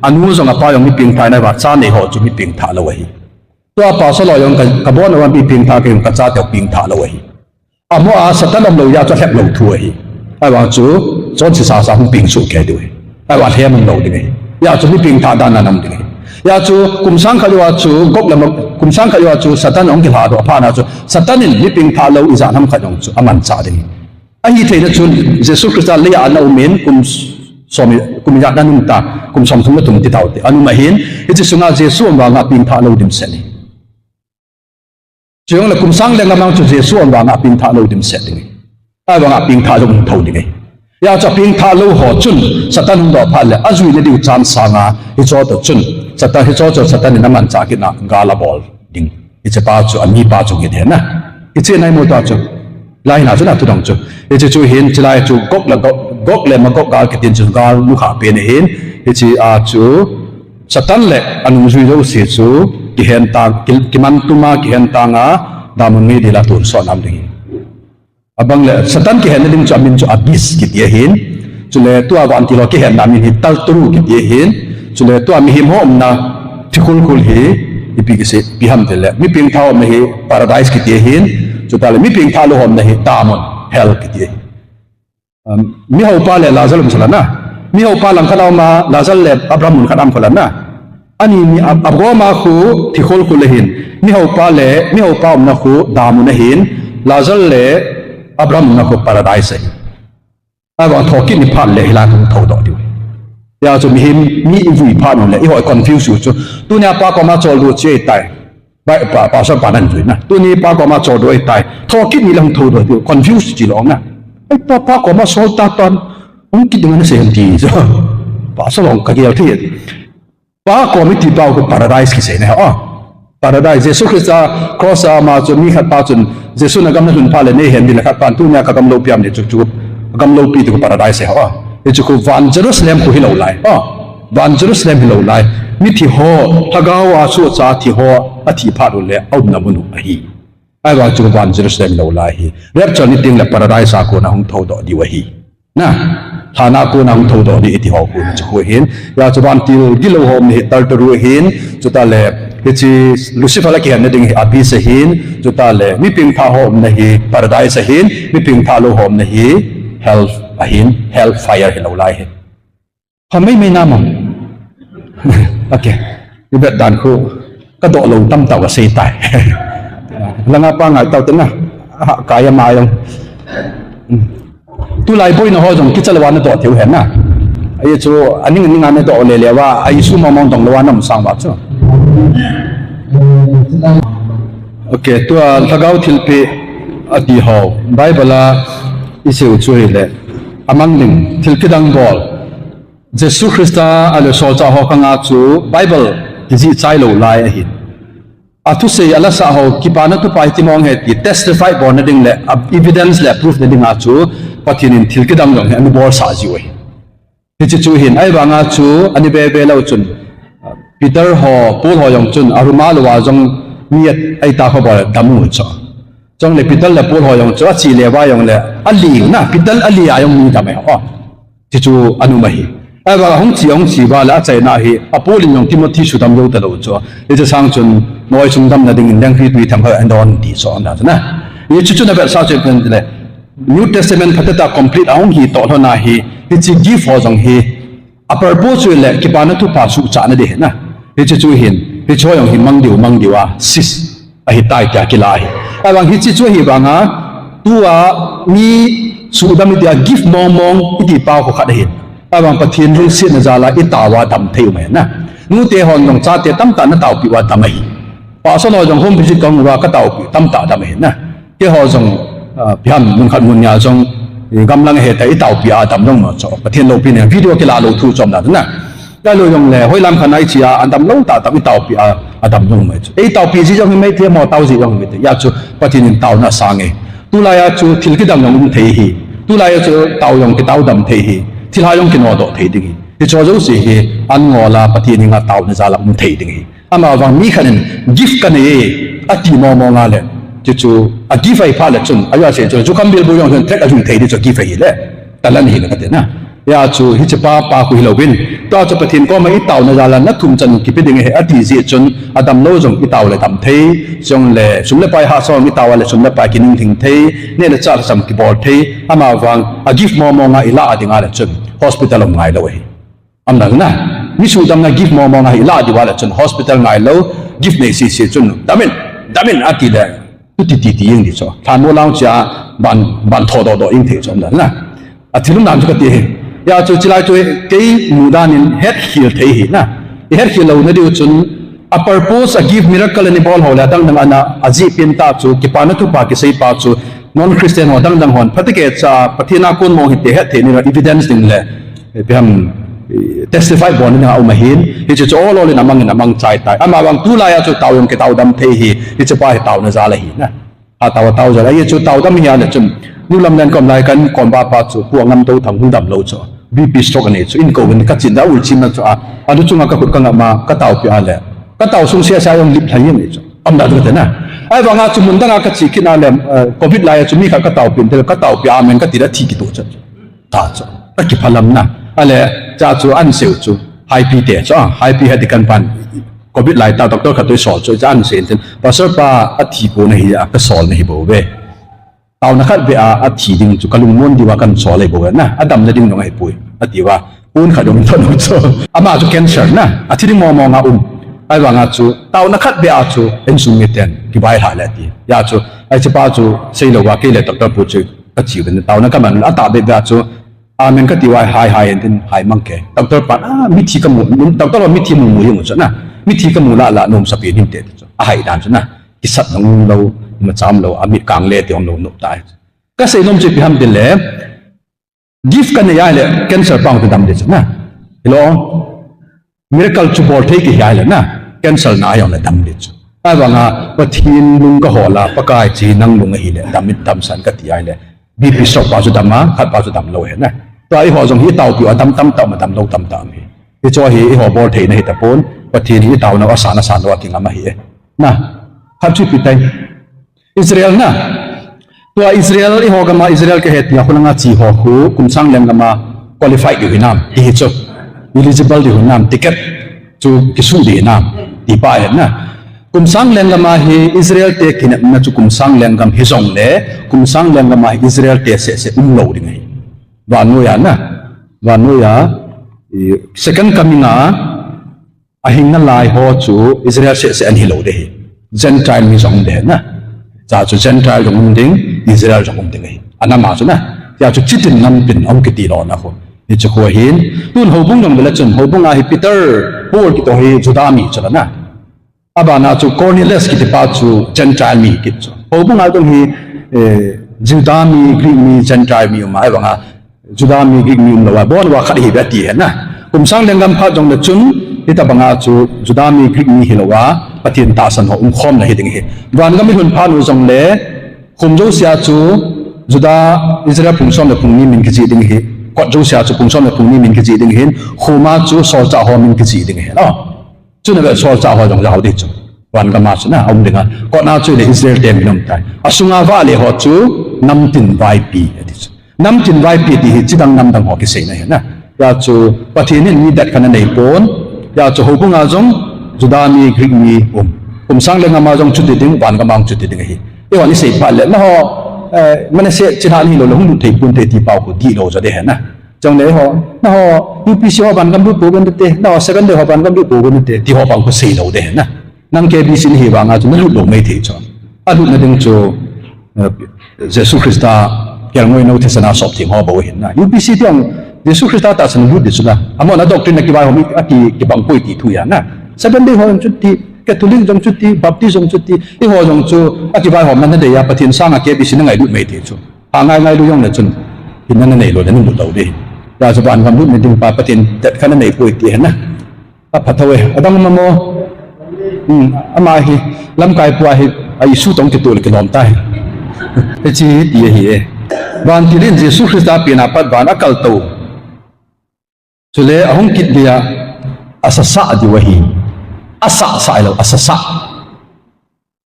anu jong apa jong mi pengthah ahi, ahivang cha nei ho chu mi pengthah lou ahi. Tua pastor ho jong ka, kabon uva mi pengthah, kei jong kachate pengthah lou ahi. Amaho a Satan umlou jeh a chu alhep lou thu ahi. Ahivang chu, chonse sasa hung peng soh kei diu ahi. Ahivang lhem umlou ding ahi. Hijeh chun mi pengthah dan a ana um ding ahi. Hijeh chun kum sang khat jouva chu, Gog le Ma-, kum sang khat jouva chu Satan ahung kilhadoh phat na chu, Satan in mi pengthah lou ijat ham khat jong chu amanchah ding ahi. Ahitheina chun Jesu Christa lei a ana um in kum som, kum ijat ana um ta, kum somthum le thum ti taute. Ana um ahin, hiche sunga Jesu um vanga pengthah lou dimset ahi. Chujongle kum sang lenggam a chu Jesu um vanga pengthah lou dimset ding ahi. Ahivanga pengthah lou hung thou ding ahi. Hijeh chun apengthah lou ho chun Satan hung doh phat le ajuina diu chan sanga hicheho toh chun Satan, hicheho chu Satan in amanchah kitna gal abol ding. Hichepa chu amipa chu kiti ahi na. Hiche nai mo ta chu. Laina chu na thudang chu. Hiche chu hin, chulai chu Gog le Gog, Gog le Magog gal kitin chu gal nukhah pen ahin. Hiche a chu Satan le anungjui jouse chu kihen tang, ki, kimantum a, kihen tang a, damun meidil a tonsot nam ding ahi. Abang le, Satan kihenna ding chu amin chu abyss kiti ahin. Chule tua vantil ho kihenna min hi Tartarus kiti ahin. Chule tua mihem ho umna thikhulkhul hi ipi kisei, ipi ham itile, mi pengthah ho umna hi paradise kiti ahin. Chutah le mi pengthah lou ho umna hi damun, hell kiti ahi. Um, mihaopa le Lazar um sala na. Mihaopa langkhat a um a, Lazar le Abraham mun khat a um khala na. Ani ni a, agom a khu thikhulkhul ahin. Mihaopa le, mihaopa umna khu damun ahin. Lazar le Abraham umna khu paradise ahi. Ahivang thokit ni phat le hilai hung thoudoh diu ahi. Hijeh chun mihem, mi ivui phat u le, eiho i confuse u chu. Tunia pa koma choldo che tai. Bai, pa, pastor pa nan jui na. Tuni pa koma choldo ahitai. Thokit ni le hung thoudoh diu. Confuse chi lou na. Ai, pa, pa koma sol ta tan. Hung kit ding ana sei ham ti chu. Pastor hung kagel thei. Pa kom iti pa khu paradise kisei na, oh. Paradise, Jesu Christa cross a ama chu mi khat pa chun, Jesu nagam nalhun phat le neihen ding le khat pan tunia kagam loupi am ni chu, chu gam loupi ti khu paradise ahi, oh. Hichu khu van Jerusalem khu hilou lai, oh. Van Jerusalem hilou lai. Mithi ho, lhagao a sohcha thi ho, athi phat u le, aumna mun u ahi. Ahivang chu van Jerusalem hilou lai ahi. Rapture ni teng le paradise a kona hung thoudoh diu ahi. Na, lhan a kona hung thoudoh ding iti ho khu, chu khu ahin. Hijeh chun vantil gilou ho umna hi Tartarus ahin. Chutah le, hiche Lucifer a kihenna ding hi abyss ahin. Chutah le, mi pengthah ho umna hi paradise ahin. Mi pengthah lou ho umna hi hell ahin. Hell fire hilou lai ahi. Pha maimai na mo. Okay. Ivet dan khu. Kadoh lou tamtah kasei tai. Langa pa ngai tau te na. Ha, kaya ma jong. Hmm. Tulai boina ho jong kicha lou a nadoh thei u ahi na. Ahi chu, aning aning a nadoh le le uva, a issue mong mong dong lou a naum sang uva chu. Okay, tua lhagao thilpeh ati ho. Bible a isei u chu hile. Amang ding, thil kidang bol. Jesu Christa a le solchah ho khang a chu Bible kijih chai lou lai ahin. Athusei alasah ho, kipana thupha hiti mong ahi ti testify bolna ding le, a, evidence le proof na ding a chu Pathen in thil kidang jong hi ana bolsah jiu ahi. Hiche chu hin, ahivang a chu ani veve lou chun, Peter ho, Paul ho jong chun, arum a lou a jong mi a, aita kho bol dam u chu. Chule Peter le Paul ho jong chu, achi le va jong le, ali na, Peter ali a jong mi dam e ho. Ti chu ana um ahi. Ahivang hung chi, hung chi uva le achaina hi, a Paul in jong Timothy sudam jou talou chu. Hiche sang chun, noi sung damna ding in lengpitwi themkhat ana don ti chu ana chu na. Hichu chu na vetsah chu ipi ham itile, New Testament phatah a complete ahung hi toh lhon a hi, hiche gift ho jong hi, a purpose chu le kipana thupha suhchahna ding ahi na. Hiche chu hin, hiche ho jong hi mang diu, mang diu a, sis. Ahitai tia kila ahi. Ahivang hiche chu ahivang a, tua mi sudam iti a gift mong mong iti pa khu khat ahi. Ahivang Pathen lungsetna jal a itao a dam thei um ahi na. Nute hon jong chate tamtah nataopi uva dam ahi. Pastor ho jong home visit kahung uva kataopi tamtah dam ahi na. Keiho jong, ah, ipi ham mun khat mun ni a jong, eh, gamlang hita itaopi a dam jong ma chu. Pathen loupina video kilah lou thu chom dan na. Kalo jong le, hoilam khat a iche a, adam lou tah tah itaopi a, adam jong mai chu. Eitaopi ji jong hi mai te, mo tao ji jong hi mai te. Hijeh chun Pathen in taona asang e. Tulai a chu thil kidang jong um thei hi. Tulai a chu tao jong kitao dam thei hi. Thilha jong kinodoh thei ding hi. Hiche jouse hi an ngol a Pathen henga taona jal a um thei ding hi. Amavang mi khat in gift kanei e, ati mong mong a le. Chuchu, a gift ahi phat le chun, ajo ase chu, jukham bilbu jong chun, thek ajui thei di chu gift ahi le. Talent ahi le kati na. Hijeh chun, hiche pa, pa khu hilouvin. Tua chu Pathen koma itaona jal a nathum chan kipe ding ahi, ati jeh chun, adam lou jong itao le dam thei, jong le, sum le pai hahsa jong itao le, sum le pai kining thing thei, neh le chah le cham kibol thei, amavang, a gift mong mong a ilah a ding a le chun, hospital um ngai lou ahi. Aum dan na, mi suhdamna gift mong mong a ilah diu va le chun hospital ngai lou, gift nei sese chun, dam in, dam in ati le, tu ti ti ti jeng di chu. Thanmo lang chu a, ban, ban tho doh doh jeng thei chu aum dan na. Athil um dan chu kati hi. Hijeh chun hilai chu kei mu dan in hetkhel thei hi na. Ihetkhel louna diu chun, a purpose, a gift, miracle ana bol ho le adang dang ana, ajeh pen tah chu, kipana thupha kisei pa chu, non Christian ho dang dang hon, phatah keh cha, Pathen a kon mong hite hetthei ni la evidence ding le, ipi ham, eh, testify bol ni a um ahin, hiche chu ol ol in amang in amang chai tai. Amavang tulai a chu tao jong kitao dam thei hi, hiche pa hi taona jal ahi na. Atao, atao jal ahi chu tao dam hi a le chun, New Lamlen kom lai kan kom ba pa chu, Pu Angamto Thang hung dam lou chu, B P stroke anei chu, in kou in kachin da ul chim na chu a, alu chunga kakhut kangap a, kataopi a le, katao sung sia sia jong lip lhai jeng ahi chu. Aum dan chu kati na. Ahivang a chu mun dang a kache kit na le, eh, covid lai a chu mi khat kataopi in te, kataopi amen kati le thi kitoh chu. Ta chu. Kakiphalam na. Ahile, cha chu anseu chu. Haipi te chu, ah, Haipi heti kan pan. Covid lai tah doctor khat toh isol chu, cha anseu in tin. Pastor pa athi kon ahi a, kasol na hi bou ve. Taona khat beh a, athi ding chu, kalungmon diu va kansol ahi bou ve na. Adamna ding jong ahipoi. Ati uva. Pon khat jong thon chu. Ama chu cancer na. Athi ding mong mong a um. Ahivang a chu, taona khat beh a chu, insung miten, kibai lha le ati. Hijeh chun, hiche pa chu, seilou va, kei le doctor pu chu, kache uvin, taona kaman, atahbeh beh a chu, amen kati uva, hai hai, in tin, hai mang ke. Doctor pan, ah, mithi kamu, doctor pan mithi mu mu jeng chu na. Mithi kamu lah lah, nom sapi nin te chu. Ahai dan chu na. Kisat nung lou, macham lou, amit kang le te om lou, nop tai. Kasei nom chu ipi ham tile, gift kanei ahile, cancer pa chu dam ding chu na. Hilou. Miracle chu bol thei kihi ahile na. Cancer na a jong le dam ding chu. Ahivang a, Pathen lung kahol a, Pakai chu nang lung ahile, dam in damsah in kati ahile. B P stroke pa chu dam a, khat pa chu dam lou ahi na. Tua eiho jong hi itaopi a dam tamtah um a, dam lou tamtah um ahi. Hiche hi eiho bol theina ahi tapon, Pathen hi itaona a san a san lou a kingam ahi e. Na, khat chu ipi tai. Israel na. Tua Israel, eiho gam a Israel kahi tia, khulanga che ho khu, kum sang lenggam a qualified diu hinam, ti hi chu. Eligible diu hinam, ticket chu kisuh diu hinam, ti pa ahi na. Kum sang lenggam a hi Israel te kinepna chu kum sang lenggam hijong le, kum sang lenggam a hi Israel te seh seh um lou ding ahi. Vannoi a na, vannoi a, i, second coming a, ahing nalai ho chu Israel seh seh ana hilou ding ahi. Gentile mi jong um ding ahi na. Cha chu Gentile jong um ding, Israel jong um ding ahi. Anam a chu na. Tia chu chitin nampin aum kiti lona khu. Hiche khu ahin. Tun houbung jong vele chun, houbung a hi Peter, Paul kiti ho hi Juda mi chu la na. Abana chu Cornelius kiti pa chu Gentile mi kiti chu. Houbung a jong hi, eh, Juda mi, Greek mi, Gentile mi um a, ahivang a, Juda mi, Greek mi um lou a, bon uva khat ahi ve ati ahi na. Kum sang lenggam phat jong le chun, hitabang a chu Juda mi, Greek mi hilou a, Pathen tahsan ho umkhomna hiding ahi. Vangam ilhun phat u jong le, kum jouse a chu Juda, Israel phung som le phung ni min kijih ding ahi. Kot jouse a chu phung som le phung ni min kijih ding ahin, kum a chu solchah ho min kijih ding ahi. No? Chun ave solchah ho jong jao ding chu. Vangam a chu na, aum ding a. Kot a chu le Israel te min um tai. Asunga vale ho chu namtin vaipi ati chu. Namtin vaipi ti hi chidang namdang ho kiseina ahi na. Hijeh chun Pathen in mi det khat anei pon. Hijeh chun houbung a jong Juda mi, Greek mi um. Kum sang lenggam a jong chuti ding, vangam a jong chuti ding ahi. Eihon isei phat le, nangho, eh, Manasseh chilhah nahilou le hung lut thei pon te ti pau khu dihlou jo ding ahi na. Chule eiho, nangho, U P C ho vangam lut pouvin te, nangho Seventh Day ho vangam lut pouvin te, ti ho bang khu seilou ding ahi na. Nang K B C nahi vang a chu nalut lou maithei chu. Alutna ding chu, eh, Jesu Christa kelngoi nou thisan a sop theng ho bou ahin na. U P C ti jong Jesu Christa tahsan lut di chu la. Amahon a doctrine a kivaihom a ki, kibang poi ti thu ahi na. Seventh Day ho jong chuti, Catholic jong chuti, Baptist jong chuti, eiho jong chu a kivaihom na nadei a, Pathen sanga kep isin na ngailut mai thei chu. Angai ngailu jong le chun, hinna nanei lou le namu lou ding. Hijeh chun van gam lut nading pa Pathen detkhen anei poi ti ahi na. Apha thou e, adang mamo. Hmm, ama hi, lamkai pu ahi, a issue tong kitoh le kilom tai. Hiche hi ti ahi e. Vantil in Jesu Christa pen a pat van a kal tou. Chule ahung kit dia, asasa diu ahi. Asasa lou, asasa.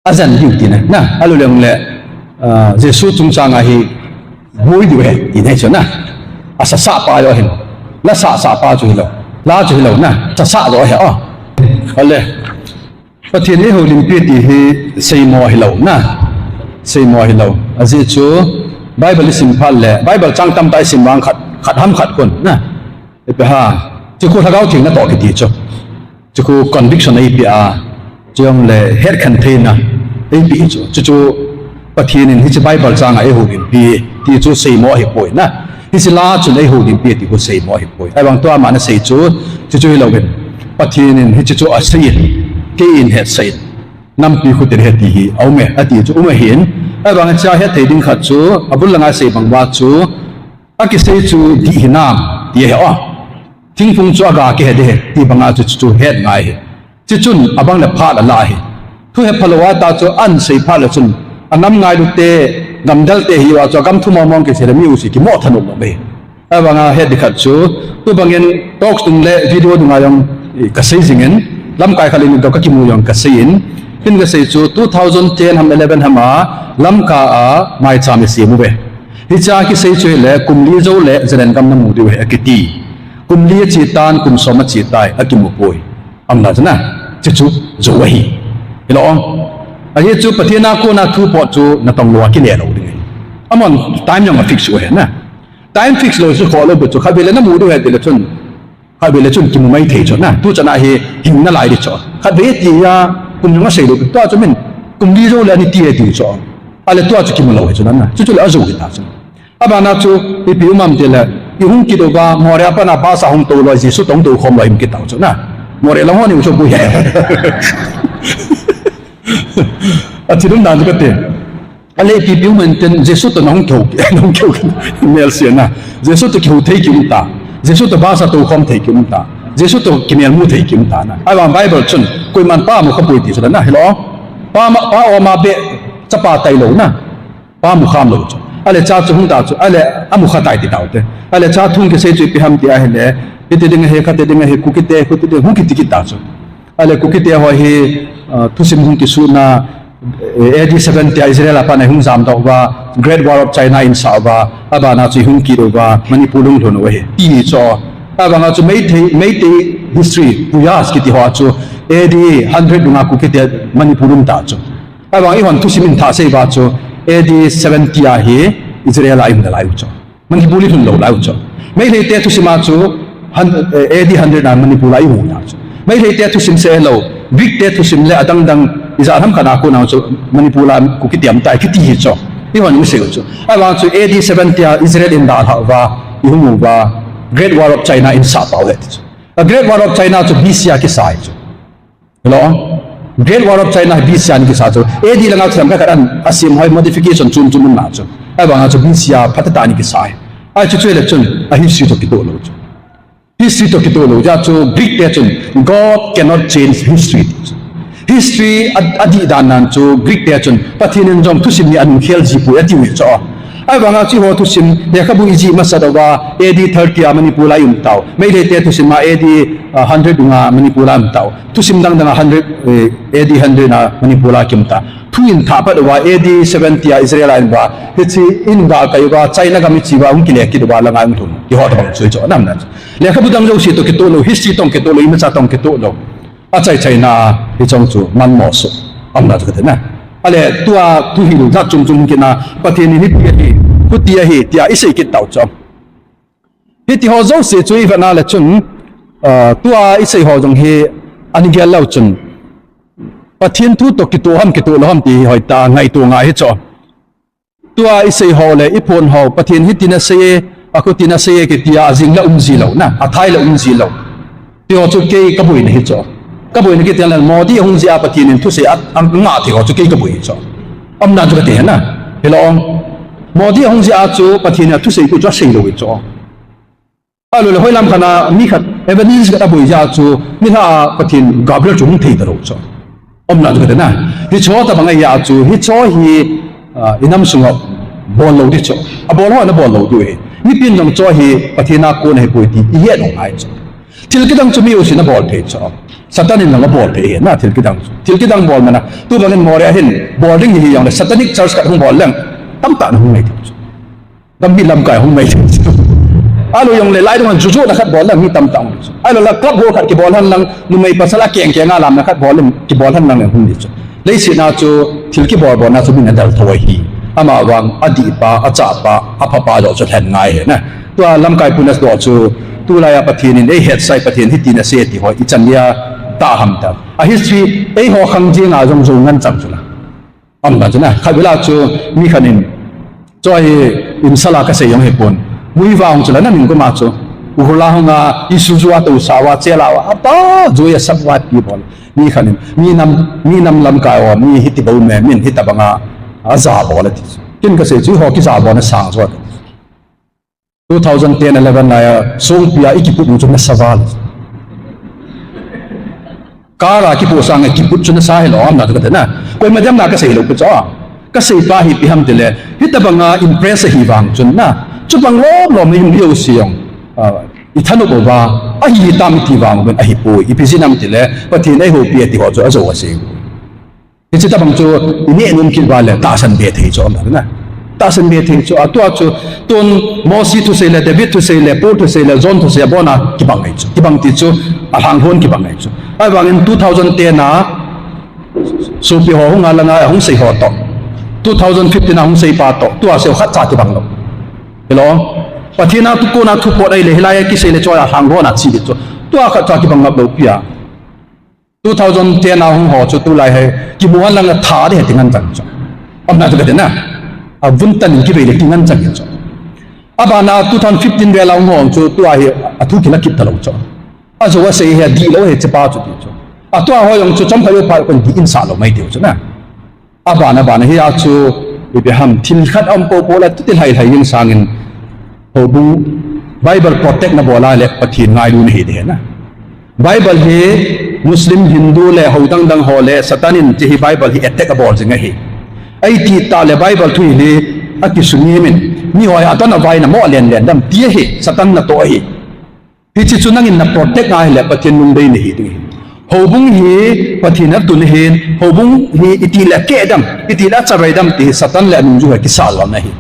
Ajen diu tina, na, alou leng le, ah, Jesu chungchang a hi boi diu ahi, tina chu na. Asasa pa lou ahin. La sasa pa chu hilou. La chu hilou na. Sasa lou ahi, oh. Ale. Pathen in eihoulimpi ti hi seimo hilou na. Seimo hilou. Ajeh chu Bible isim phat le, Bible chang tamtah isim vang khat, khat ham khat kon na. Ipi ham, chu khu Lhagao Theng natoh kiti chu. Chu khu conviction eipeh a, chujongle hetkhen theina eipeh chu. Chuchu Pathen in hiche Bible chang a eihoulimpi ti chu seimo ahipoi na. Hiche la chun eihoulimpi ti khu seimo ahipoi. Ahivang tua ama nasei chu, chuchu hilouvin. Pathen in hiche chu asei in, kei in hetsah in. Nampi khu tin he ti hi, aume, ati chu, um ahin. Ahivang hichea hetthei ding khat chu, abul langa sei bang uva chu, akisei chu dih hinam, ti ahi o. Thingphung chu aga kihe ding ahi, ti banga chu, chu, chu het ngai ahi. Chuchun abang le phat ala ahi. Thu hephalou a ta chu ahin sei phat le chun, angam ngailu te, gamdel te hiuva chu, agam thu mong mong kisei le mi u si kimo thanop lou ahi. Ahivanga het ding khat chu, tubangin talks dung le video dunga jong, eh, kasei jingin, lamkai khat le ni toh kakimu jong kaseiyin, hin kasei chu two thousand ten ham eleven ham a, Lamka a maicham isem uve. Hichea kisei chu hile, kum li jou le Zalen gam namu diu ahi akiti. Kum li ache tan, kum som ache tai, akimu poi. Aumna chu na, chuchu jou ahi. Hilou o. Ajeh chu Pathen a kona thu pot chu natong lou a kile lou ding ahi. Amahon time jong afix u ahi na. Time fix lou chu khoh lou bou chu, khatvei le namu diu ahi tile chun, khatvei le chun kimu mai thei chu na, tuchan a hi hing nalai di chu. Khatvei tia kum jong asei lou, tua chu min kum li jou le ani ti e tiu chu. Ale tua chu kimu lou hi chu na, chuchu le ajou hita chu. Abana chu ipi um am tile, ihung kit uva, Moreh a pat a bus a hung tou lou, Jesu toh hung tou khom lou him kit tau chu na. Moreh lang ho ni u chu boi. Athi lum dan chu kati. Ale ipi ipi um intin Jesu toh nahung kihou, nahung kihou, melsetna. Jesu toh kihou thei kium ta. Jesu toh bus a tou khom thei kium ta. Jesu toh kimelmu thei kium ta na. Ahivang Bible chun koiman pa amu kha poi ti chu na hilou. Pa ma, pa oma be chapa tailou na. Pa mu kham lou chu. Ale cha chu hung ta chu. Ale amu kha tai ti tau te. Ale cha thung kisei chu ipi ham ti ahile. Hiti ding ahi, khati ding ahi, Kuki te, khuti ding, hung kiti kit ta chu. Ale Kuki te ho hi, ah, thusim hung kisutna, eh, A D seventy a Israel a pat a hung jamdoh uva, Great Wall of China in sah uva, abana chu hung kit uva, Manipur hung lhun u ahi. Ti chu, abana chu Meitei, Meitei history, Buyas kiti ho chu, A D hundred dunga Kuki te Manipur um ta chu. Abana ihon thusim in thah sei uva chu, A D seventy a hi Israel a um nalai u chu. Manipur i lhun lou lai u chu. Meitei te thusim a chu, hun-, eh, A D hundred a Manipur a i hung ta chu. Meitei te thusim seh lou, Greek te thusim le adang dang ijat ham khat a kona chu Manipur a Kuki te um tai kiti hi chu. Ihon i sei u chu. Ahivang chu A D seventy a Israel in dalhah uva, i hung uva, Great War of China in sah pau ahi ti chu. A Great War of China chu B C a kisa ahi chu. Hello? Great War of China B C a ni kisa chu. A D langa chu themkhat khat an asem hoi modification chom chom um na chu. Ahivanga chu B C a phatah tah ni kisa ahi. Ahi chu chu le chun a history toh kitoh lou chu. History toh kitoh lou. Hijeh chun Greek te chun God cannot change history. History a, adih dan nan chu Greek te chun Pathen in jong thusim hi anung khel ji poi ati u chu. Ahivanga chu eiho thusim, lekhabu ijih masat uva, A D thirty a Manipur a i um tau. Meitei te thusim a A D, ah, hundred dunga Manipur a um tau. Thusim dang dang a hundred, eh, A D hundred a Manipur a kium ta. Thu in thah pat uva, A D seventy a Israel a i um uva. Hiche in galkai uva, China gam i che uva, hung kile kit uva, langa hung lhun. Eiho tabang chu chu, nam na. Lekhabu dang jouse toh kitoh lou, history toh kitoh lou, imacha toh kitoh lou. Achai chaina hi chong chu manmo soh. Aumna chu kati na. Ale tua thu hil jat chom chom kina Pathen in hiti ahi, khuti ahi, tia i sei kit tau chu. Hiti ho jouse chu i vet na le chun, ah, tua i sei ho jong hi ani gel lou chun. Pathen thu toh kitoh ham kitoh lou ham ti hoitah ngaito ngai hi chu. Tua i sei ho le i phon ho, Pathen hitin asei e, Akhutin asei e kiti a, ajing la um ji lou na, athai la um ji lou. Tiho chu kei kaboina hi chu. Kaboina kiti le Modi ahung jeh a Pathen in thusei a, angah thei ho chu kei kaboi hi chu. Umna chu kati na. Hilou. Modi ahung jeh a chu Pathen in athusei khu chu asei lou hi chu. Ahilou le hoilam khat a mi khat evangelist khat aboi jeh a chu mi lha a Pathen Gabriel chu hung thei talou chu. Umna chu kati na. Hiche tobang ahi a chu, hiche hi, ah, inam sunga bol lou di chu. Abol ho ana bol lou diu ahi. Mipin jong hiche hi Pathen a kon ahipoi ti ihet u ngai chu. Thil kidang chu mi jousen abol thei chu. Satan in jong abol thei ahi na thil kidang chu. Thil kidang bol mana. Tubang in Moreh a hin bol ding hi jongle satanic church khat hung bol leng tamtah ana hung mai thei chu. Gambih lamkai hung mai thei chu. Ahilou jongle lai dunga juju na khat bol leng mi tamtah hung chu. Ahilou le club hall khat kibol hen lang numei pasal akeng keng a lamna khat bol leng kibol hen lang le hung di chu. Leiset a chu thil kibol bolna chu min adalthou ahi. Amavang adihpa, achahpa, aphapa joh chu lhen ngai ahi na. Tua lamkai pun adoh chu tulai a Pathen in eihetsah e, Pathen hitin asei e ti ho ichan dia tah ham ta. A history eiho khang jeng a jong jou ngen chang chu la. Umna chu na, khatvei la chu mi khat in, chu hi insult a kasei jong hipon. Muivah hung chu la na min kum a chu. Ukhrul a hung a, Isuzu a tousah uva, chel a uva, ata, jui a sap uva pi bol. Mi khat in, mi nam, mi nam lamkai uva, mi hiti bou me, min hitobang a, aja bol ati chu. Ken kasei chu, eiho kija bolna sang chu ati. Two thousand ten eleven lai a, Songpi a, ikiput u chu nasa val. Car a kipoh sang a kiput chu nasa hilou, umna chu kati na. Koima demna kasei lou pi chu. Kasei pa hi ipi ham tile, hitobang a impress ahi vang chun na. Chubang lom lom a hung lhung jouse jong. Ah, ithanop uva, ahi hitam iti vang uvin ahipoi. Ipi jeh ham tile, Pathen in eihoupi e ti ho chu ajou asei. Hiche tobang chu ineh nom kit uva le tahsan be thei chu aum na. Tahsan be thei chu, atua chu tun Mosi thusei le, David thusei le, Paul thusei le, John thusei abon a kibang ahi chu. Kibang ti chu alhang lhon kibang ahi chu. Ahivangin two thousand ten a sopi ho hung a langa hung sei ho toh, two thousand fifteen a hung sei pa toh, tua sei khatcha kibang lou. Hilou. Pathen a thu kona thu pot ahile, hilai a kisei le chu alhang lhon a chi di chu. Tua khatcha kibang ngap lou pi a. Two thousand ten a hung ho chu tulai hi kimu hen lang a tha ding ahi ti ngen chang chu. Umna chu kati na. Avun tan in kivei le ti ngen chang chu. Abana two thousand fifteen vel a hung ho chu tua hi athu kila kit talou chu. Ajou asei hi adih lou hi chepa chu ti chu. Atua ho jong chu chomkhat jou phat kon dih in sah lou mai tiu chu na. Abana, abana hi a chu ipi ham thil khat aum popo le tuti lhai lhai jing sangin houbung Bible protect na bol a le Pathen ngailu nahi ding ahi na. Bible hi Muslim, Hindu le ho dang dang ho le Satan in hiche hi Bible hi attack abol jing ahi. Eiti tah le Bible thu hi akisungim in, miho hi adon a vaina mo len len dam ti ahi, Satan natoh ahi. Hiche chu nangin na protect ngai le Pathen lungdei nahi ding ahi. Houbung hi Pathen atun ahin, houbung hi iti le akeh dem, iti le achavai dem ti hi Satan le anungjui hi kisah lona ahi.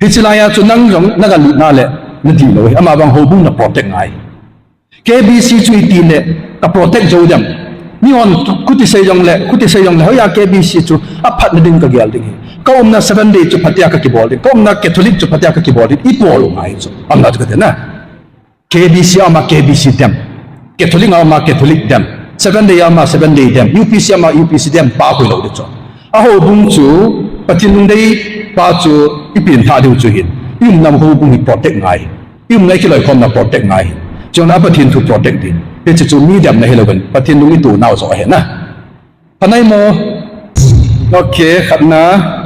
Hiche lai a chu nang jong naga lut na le nadih lou ahi, amavang houbung na protect ngai. K B C chu iti le ka protect jou dem. Mihon khuti sei jong le, khuti sei jong le, hoiya K B C chu aphatna ding kagel ding ahi. Ka umna Seventh Day chu phatea kakibol ding. Ka umna Catholic chu phatea kakibol ding. Ibol u ngai chu. Umna chu kati na. K B C a um a K B C dem. Catholic a um a Catholic dem. Seventh Day a um a Seventh Day dem. U P C a um a U P C dem. Pa koi lou ding chu. A houbung chu, Pathen lungdei pa chu, ipen tha diu chu hin. I umna houbung hi protect ngai. I umna i kiloikhomna protect ngai. Chuna Pathen thu protect ding. Hiche chu mi demna hilou in. Pathen lung i tou nau joh ahi na. Khanai mo. Okay, khatna.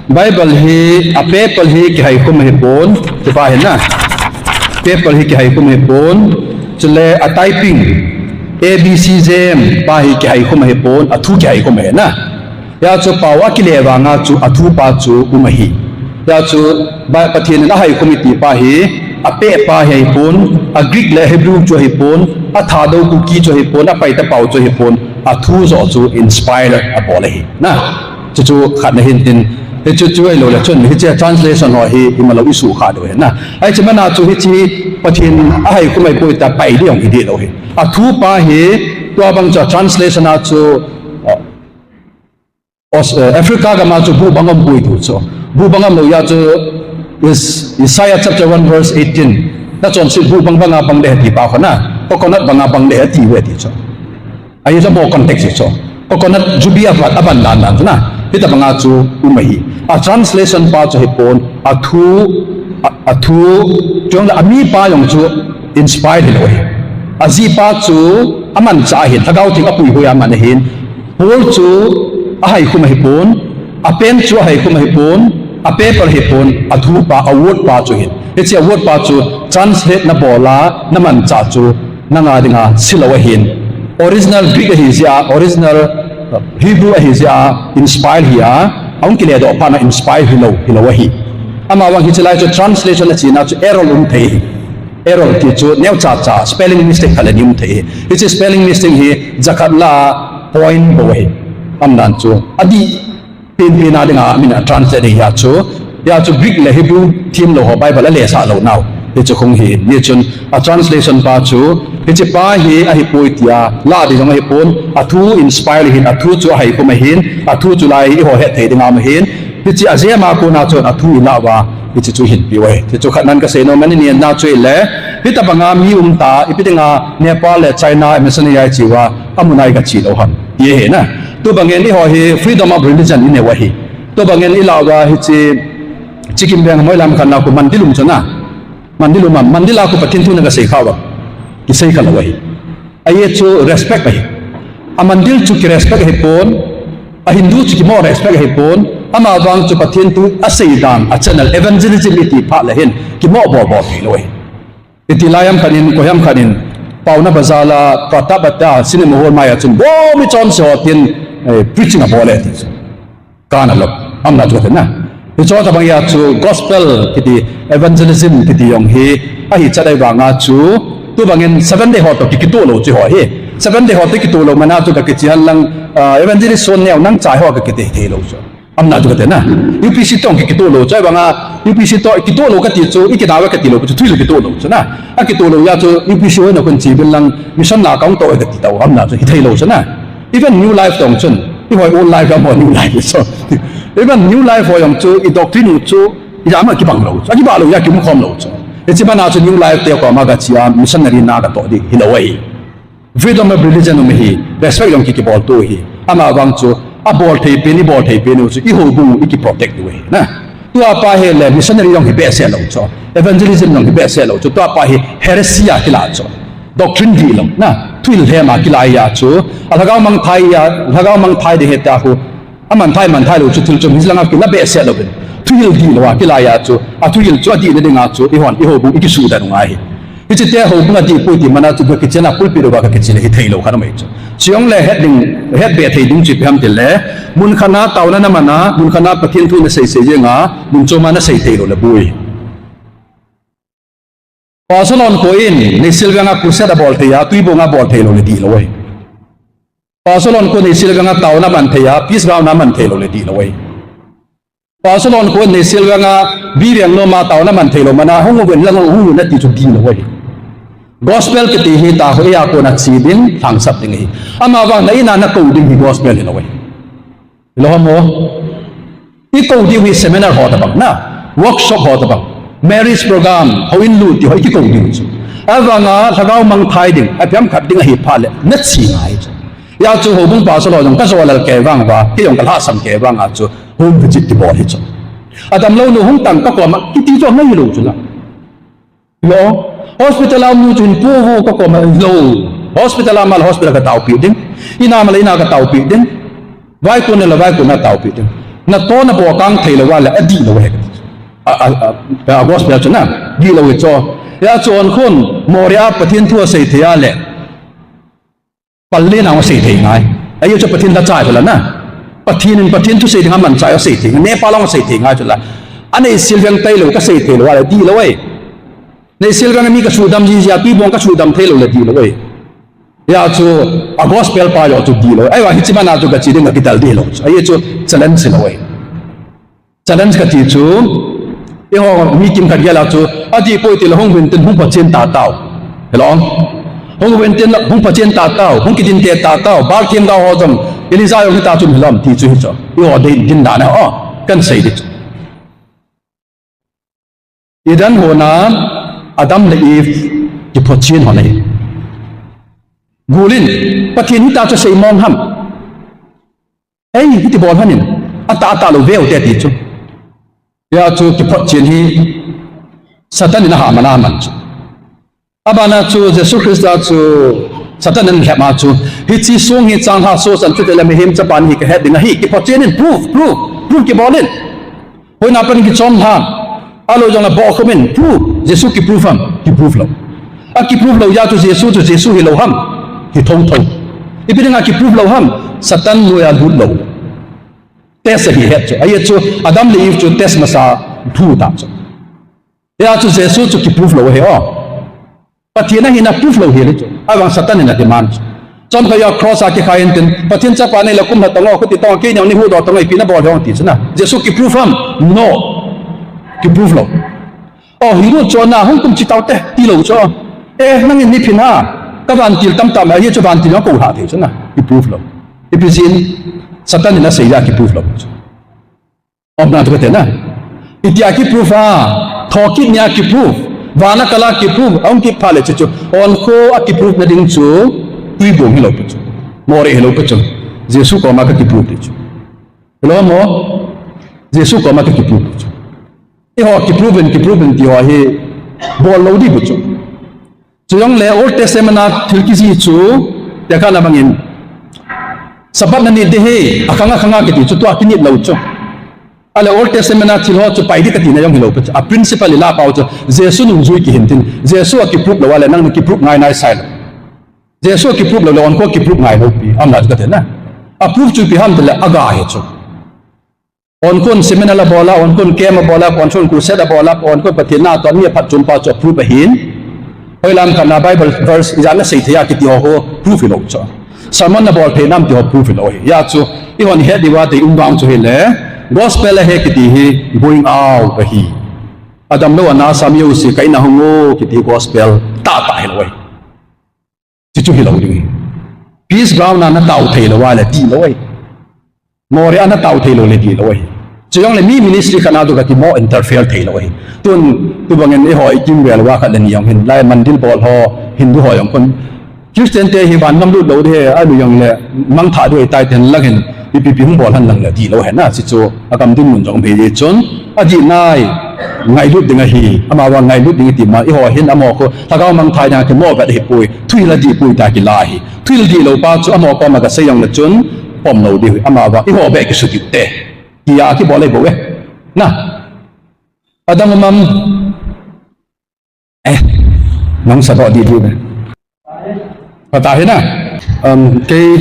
Bible hi, a paper hi kihaikhum ahipon. Tipa hi na. Paper hi kihaikhum ahipon. Chule a typing. A B C jem pa hi kihaikhum ahipon. Athu kihaikhum ahi na. Hia chu pao akile vanga chu athu pa chu um ahi. Hia chu Pathen in ahaikhum iti pa hi. A peh pa hi ahipon. A Greek le Hebrew chu ahipon. A Thadou Kuki chu ahipon. A Paite pao chu ahipon. Athu joh chu inspire abol ahi. Na, chuchu khatna hin tin, hichu chu ahilou le chun, hiche translation ho hi imalou isuh kha diu ahi na. Ahi chu mana chu hiche Pathen ahaikhum ahipoi tia pai ding jong hidih lou ahi. Athu pa hi, tua bang chu translation a chu, uh, Aus-, uh, Africa gam a chu buh bang umpoi tiu chu. Buh bang umlou hia chu Is-, Isaiah chapter one verse eighteen. Nachonset buh bang banga bang ding ahi ti pa khu na. Coconut banga bang ding ahi ati uve ti chu. Ahi chu mo context chu. Coconut jubi aban, aban dan dan chu na. Hitabanga chu um ahi. A translation pa chu ahipon, athu A, athu, chule amipa jong chu inspire hilou ahi. Ajipa chu amanchah ahin, Lhagao Theng apuihoi a aman ahin. Paul chu ahaikhum ahipon, apen chu ahaikhum ahipon, a paper ahipon, athupa, a word pa chu ahin. Hiche a word pa chu translate nabol a, namanchah chu nanga dinga silou ahin. Original Greek ahijeh a, original, uh, Hebrew ahijeh a, inspire hi a, ahung kiledoh phat na inspire hilou, hilou ahi. Amavang hiche lai chu translation achena chu error um thei ahi. Error ti chu neocha cha, spelling mistake khat le ni um thei ahi. Hiche spelling mistake hi jakhat lah a point bou ahi. Aumdan chu adih penpen a dinga min a translate ahi a chu. Hia chu Greek le Hebrew themlou ho Bible alesah lou nau. Hichu khong hi, hichun a translation pa chu, hiche pa hi ahipoi tia lah ding jong ahipon, athu inspire ahin, athu chu ahaikhum ahin, athu chu lai eiho hetthei dinga um ahin, hiche ajeh a kona chun athu ilah uva, hiche chu ihinpeh u ahi. Hichu khatnan kasei nom, anina chu ahile, hitobanga mi umta, ipi dinga Nepal le China missionary a iche uva, amun a igache lou ham, ti ahi na. Tubangin eiho hi freedom of religion inei u ahi. Tubangin ilah uva hiche, Sikkim veng Moilam khatna khu mandir um chu na. Mandir um a, mandir a khu Pathen thu nagasei kha uva, kisei khalou ahi. Ajeh chu respect ahi. A mandir chu kirespect ahipon, a Hindu chu kimo respect ahipon, amavang chu Pathen thu asei dan a channel evangelism iti phat le hin, kimo bol bol theilou ahi. Iti lai ham khat in, koi ham khat in, Paona Bazar a, Pratap Ata, cinema hall mai a chun, bou mi chonse ho tin, eh, preaching abol e ti chu. Kana lou, aumna chu kati na. Hiche tobang a chu gospel kiti, evangelism kiti jong hi, ahichat ahivanga chu, tubangin Seventh Day ho toh ki, kitoh lou chu ho hi. Seventh Day ho toh kitoh lou mana chu kakiche hen lang, ah, evangelist son neo nang chai ho kakiti theilou chu. Aumna chu kati na. U P C toh ki, kitoh lou chu ahivanga, U P C toh kitoh lou kati chu, ikinau ve kati lou chu, thuhil kitoh lou chu na. Akitoh lou jeh a chu, U P C ho na kon che uvin lang, mission la kahung toh e kati tao, aumna chu, hitheilou chu na. Even New Life toh chun, eihoi old life, amaho new life so. Even New Life ho jong chu, i doctrine u chu, ijat ma kibang lou chu, akibah lou jeh a kiumkhom lou chu. Hiche mana chu New Life te koma kache a, missionary na katoh ding hilou ahi. Freedom of religion um ahi, respect jong ki, kibol tou ahi. Amavang chu, abol thei pen, ibol thei pen u chu, i houbung u iki protect diu ahi na. Tua pa hi le missionary jong hi behseh lou chu, evangelism jong hi behseh lou chu, tua pa hi heresy a kilah chu. Doctrine dihlou na, thuhil lhem a kilah ahi a chu, a lhagao mangthai a, lhagao mangthai ding ahi tia khu, amangthai mangthai lou chu thil chom hi lang a kilah behseh louvin. Thuhil dihlou a kilah ahi a chu, a thuhil chu adihna dinga chu, eihon, i houbung, i kisuhdan u ngai ahi. Hiche te houbung adih poi ti mana chu, gakichen a pulpit uva gakichen a hitheilou khat aum ahi chu. Chujongle het ding, het be thei ding chu ipi ham tile, mun khat na taona naman a, mun khat na Pathen thu nasei sei jeng a, mun chom a nasei theilou le boi. Pastor Lonkho in, Neihsial veng a crusade abol thei a, Tuibong a bol theilou le dihlou ahi. Pastor Lonkho Neihsial veng a taona aman thei a, Peace Ground a aman theilou le dihlou ahi. Pastor Lonkho Neihsial veng a, Bi Veng nom a taona aman theilou mana, hung uvin lang hung un ati chu dihlou ahi. Gospel kiti hi tua hi a kona che ding, lhangsap ding ahi. Amavang na in a nakou ding hi gospel hilou ahi. Hilou ham o. Ikou diu hi seminar ho tobang na, workshop ho tobang, marriage program, houin lut ti ho ikikou diu chu. Ahivanga lhagao mangthai ding, aphiam khat ding ahi phat le, nache ngai chu. Hia chu houbung pastor ho jong kajo lel kei vang uva, kei jong kalhahsam kei vang a chu, home visit kibol hi chu. Adamlou nu hung tang kakoma, kiti chu ngai lou chu la. Lo, hospital a um nu chu hin pu vo kakoma, lo. Hospital a um le hospital kataopi ding. In a um le in a kataopi ding. Vaikon a le vaikon a taopi ding. Natoh nabol kang theilou a le adihlou ahi. A, a, a, a gospel chu na, dihlou ahi chu. Hia chu Lonkho in, Moreh a Pathen thu asei thei a le. Pallel a asei thei ngai. Ajeh chu Pathen lhacha chu la na. Pathen in Pathen thusei ding a manchah asei thei ngai. Nepal a asei thei ngai chu la. A Neihsial veng tailou kasei theilou a le dihlou ahi. Neihsial veng a mi kasuhdam jiji a Tuibong kasuhdam theilou le dihlou ahi. Hia chu a gospel pa jong chu dihlou. Ahivang hiche mana chu kache ding kakidel dihlou. Ajeh chu challenge hilou ahi. Challenge kati chu, eiho mi kimkhat gel a chu, adih poi tile hung uvin tin hung phachen ta tao. Hilou. Hung uvin tin hung phachen ta tao, hung kidinte ta tao, Baal themgao ho jong, Elijah jong hita chu hilou ham ti chu hi chu. Eiho dei din dan a, o, kahin sei ding chu. Eden hon a, Adam le Eve, kiphotchen hon ahi. Gul in, Pathen hita chu sei mong ham. Ei, hiti bol hon in, atah atah lou veu te ti chu. Hia chu kiphotchen hi, Satan in ahahman aman chu. Abana chu Jesu Christa chu Satan in lhep a chu, hiche song hi changlhah soh chan chutile mihem chapa nahi kahet ding ahi, kiphotchen in, prove, prove, prove kibol in. Hoina pan kichom lhan. Ahilou jongle bohkhum in, prove, Jesu kiprove ham, kiprove lou. Akiprove lou jeh chu Jesu chu Jesu hilou ham, hi thouthou. Ipi dinga kiprove lou ham, Satan noiya lut lou. Test ahi het chu. Ajeh chu Adam le Eve chu test masa thu ta chu. Hijeh chun Jesu chu kiprove lou ahi o. Pathen ahina prove lou hel chu. Ahivang Satan in ademand chu. Chomkhat a cross a kikhai intin, Pathen chapa nahile kum lha tan o, khuti tan o, kei neo nei huhdoh tan o, ipi nabol ham ti chu na. Jesu kiprove ham? No. Kiprove lou. O, hingu chu na, hung tum chi taute, tilou chu. E, nangin neiphin ha. Ka vantil tamtah mai ahi chu, vantil jong kou lhah thei chu na. Kiprove lou. Ipi jeh in? Satan in asei jeh a kiprove lou chu. Umna chu kati na. Itia kiprove a, thokit nia kiprove, vana kala kiprove, ahung kit phat le chu chu, onkho a kiprove na ding chu, tuibong hilou pi chu, moreh hilou pi chu, Jesu koma ka kiprove ti chu. Hilou mo, Jesu koma ka kiprove ti chu. Eiho kiprove in, kiprove in ti ho hi, bol lou di pi chu. Chujongle Old Testament a thil kijih chu, tekahna bangin, Sabbath nanit ding ahi, akhang akhang a kiti chu tua kinit lou chu. Ahile Old Testament a thil ho chu pai ding kati na jong hilou pi chu. A principle ilah pau chu, Jesu nungjui kihin tin, Jesu akiprove lou ahile nang nakiprove ngai nai sai lou. Jesu akiprove lou le onkho kiprove ngai lou pi, umna chu kati na. Aprove chu ipi ham tile aga hi chu. Onkhon seminar abol a, onkhon camp abol a, onkhon crusade abol a, onkhon Pathen na ton mi aphatchompa chu prove ahin. Hoilam khat na Bible verse ijat nasei thei a kiti ho ho prove hilou chu. Sermon nabol thei nam ti ho prove hilou ahi. Hijeh chun, eihon ihet diuva deium vang chu hile, gospel ahi kiti hi going out ahi. Adamlou ana sa mi jouse ka in a hung o kiti gospel tahtah hilou ahi. Chuchu hilou ding ahi. Peace ground a natao theilou a le tilou ahi. Moreh a natao theilou le tilou ahi. Chujongle mi ministry khat na chu kakimo interfere theilou ahi. Tun, tubangin eiho ikimvel uva khat le ni jong hin, lai mandil bol ho, Hindu ho jong khun, Christian te hi vangam lut lou ding ahi, ahilou jongle mangthah ding ahitai tin lang hin, ipi ipi hung bol hen lang le tilou ahi na, chuchu agam dinmun jong um ahi jeh chun, adih nai, ngailut ding ahi, amavang ngailut ding iti ma, eiho hin amaho khu, lhagao mangthah ding a kimo vet ahipoi, thuhil adih poi tia kila ahi. Thuhil dihlou pa chu amaho koma gasei jongle chun, pom lou ding ahi, amavang eiho beh kisu diu te. Tia kibol ahi bou e. Na. Adang um am. Eh, nang sadoh dih dih ve. Patah hi na. Um, kei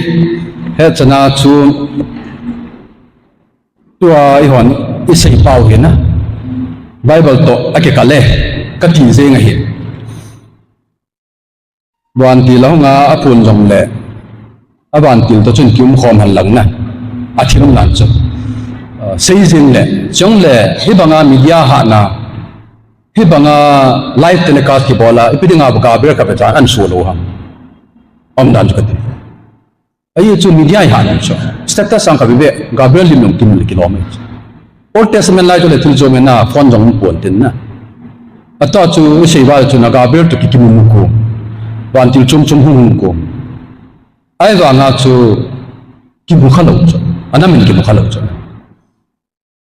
hetchan a chu tua eihon isei pau hi na. Bible toh akikal e kati jeng ahi. Vantil ahung a, aphun jongle, avantil toh chun kium khom hen lang na. Athil umna chu. Ah, sei jing le, chule, hibanga media hahna, hibanga live telecast kibol a, ipi dinga Gabriel kave chan ahin so lou ham. Umdan chu kati. Ajeh chu media ihat chu. Status sang kave ve, Gabriel lim jong kimu le kilom e chu. Old Testament lai chule thil jom e na, phone jong um pon tin na. Atua chu isei val chu na Gabriel toh ki, kimu mu ko. Vantil chom chom hung hung ko. Ahivanga chu kimu kha lou chu. Anam in kimu kha lou chu.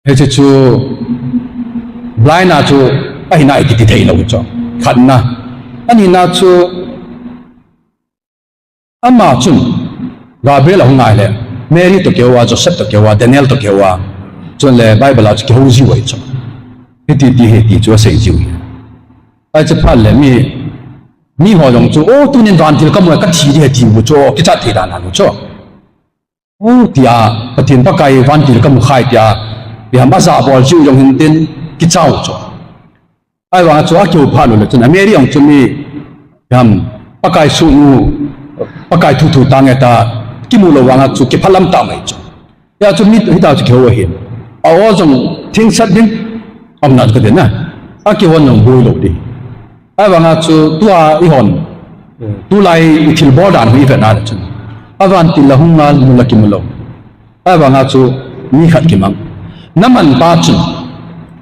Hiche chu blind a chu ahina hi kiti thei lou chu. Khatna. Anina chu ama chun Gabriel ahung ngai le, Mary toh kihou a, Joseph toh kihou a, Daniel toh kihou a, chule Bible a chu kihou jiu ahi chu. Hiti ti hi ti chu asei jiu ahi. Ahi chu phat le mi, miho jong chu, o, tunin vantil kamu e, kathi ding ahi tiu chu, kichat thei dan a chu. O, tia, Pathen Pakai vantil kamu khai tia, ipi ham ajah bol jiu jong hin tin, kichau chu. Ahivang chu akihou phat lou le chun, a Mary jong chu mi, ham, Pakai sohnu, Pakai thu thu tah nge ta, kimu lou vanga chu kiphalam tah mai chu. Hia chu mi, hita chu kihou ahin. A o jong thing sat ding, umna chu kati na. Akihon jong boi lou ding. Ahivanga chu tua eihon, tulai ithil bol dan hi ivet na le chun. Avantil la hung ngal mu la kimu lou. Ahivanga chu mi khat kimang. Naman pa chun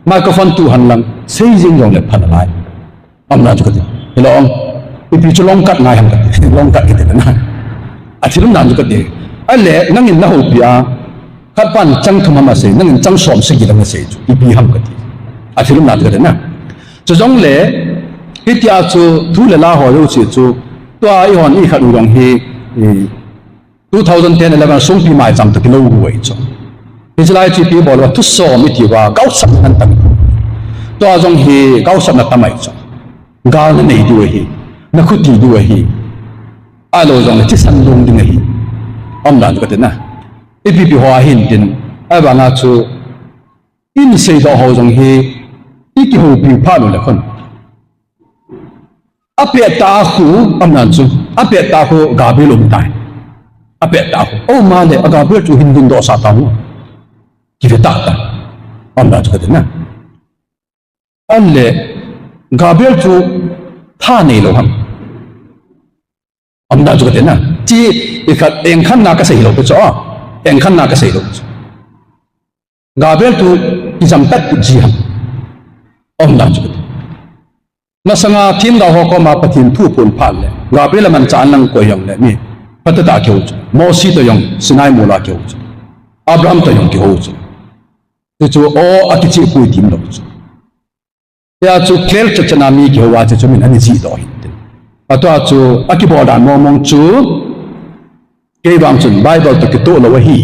microphone tu hen lang, sei jing jongle pha nalai. Umna chu kati. Hilou ong. Ipi chu long cut ngai ham kati. Long cut kiti na. Athil umna chu kati. Ahile, nangin nahoupi a, khat pan chang thum ham asei, nangin chang som sagi lang asei chu. Ipi ham kati. Athil umna chu kati na. Chujongle, hitia chu thu le la ho jouse chu, tua eihon ikhat u jong hi, eh, two thousand ten eleven sungpi maicham toh kilou u ahi chu. Hiche lai chu ipi bol uva thusom iti uva, gaosapna nantang. Tua jong hi gaosapna tam ahi chu. Gal nanei diu ahi, nakhuti diu ahi. Ahilou jongle thisan long ding ahi. Umdan chu kati na. Ipi pi ho ahin tin, ahivanga chu, in seidoh ho jong hi, ikihoupiu phat u le khun. Apet tah a khu, umdan chu, apet tah a khu Gabriel um tai. Apet tah a khu. O ma le, a Gabriel chu hin dingdoh sah tau. Kive tah tah. Umdan chu kati na. Ahile, Gabriel chu tha neilou ham. Umdan chu kati na. Chi ikhat engkhanna kasei lou pi chu, a. Engkhanna kasei lou pi chu. Gabriel chu kijam pet pi ji ham. Umdan chu kati. Masanga themgao ho koma Pathen thu phon phat le, Gabriel amanchah in lang koi jongle mi phatah tah kihou chu. Mose toh jong Sinai mol a kihou chu. Abraham toh jong kihou chu. Chuchu, o, akicheh poi ti um lou chu. Hia chu khel chat chat a mi kihou a chu, chu min ana jih doh hin tin. Atua chu, akibol dan mong mong chu, kei vang chun Bible toh kitoh lou ahi.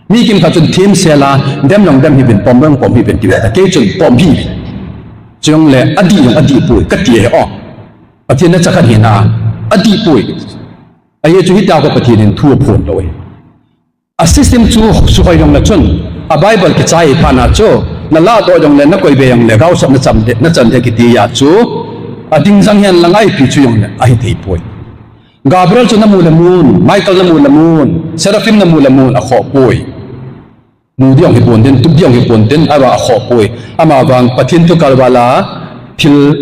Mi kimkhat chun themsel a, dem jong dem hih uvin, pom jong pom hih uvin, ti ve ta, kei chun pom hih uvin. Chujongle, adih jong adih poi, kati ahi o. Pathen in acha khat hina, adih poi. Ajeh chu hitia khu Pathen in thu aphon lou ahi. A system chu suhoi jongle chun, a Bible kichai phat na chu, nalah doh jongle, nakoi be jongle, gaosap nachan de, nachan de kiti a chu, ading jang hen lang a ipi chu jongle, ahithei poi. Gabriel chu namu le mun, Michael namu le mun, Seraphim namu le mun, akhoh poi. Mu ding jong hipon tin, tup ding jong hipon tin, ahivang akhoh poi. Amavang Pathen thu kalval a, thil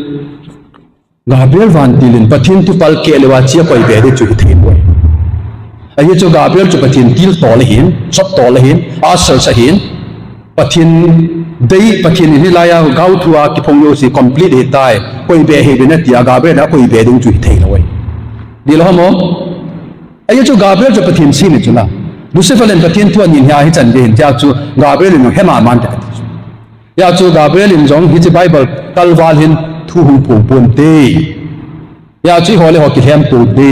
Gabriel vantil in Pathen thu palkeh leuva chu akoi be ding chu hithei poi. Ajeh chu Gabriel chu Pathen tiltol ahin, choptol ahin, usher ahin, Pathen dei, Pathen in hilai a gaothu a kiphong jouse complete ahitai, koi be hih uvin atia Gabriel in akoi be ding chu hithei lou ahi. Dih lou ham o? Ajeh chu Gabriel chu Pathen sini chu na. Lucifer in Pathen thu anin hia hichan gei hin tia chu Gabriel in hema man te kati chu. Hia chu Gabriel in jong hiche Bible kalval hin thu hung phong ponte. Hia chu eiho le eiho kilhem ponte.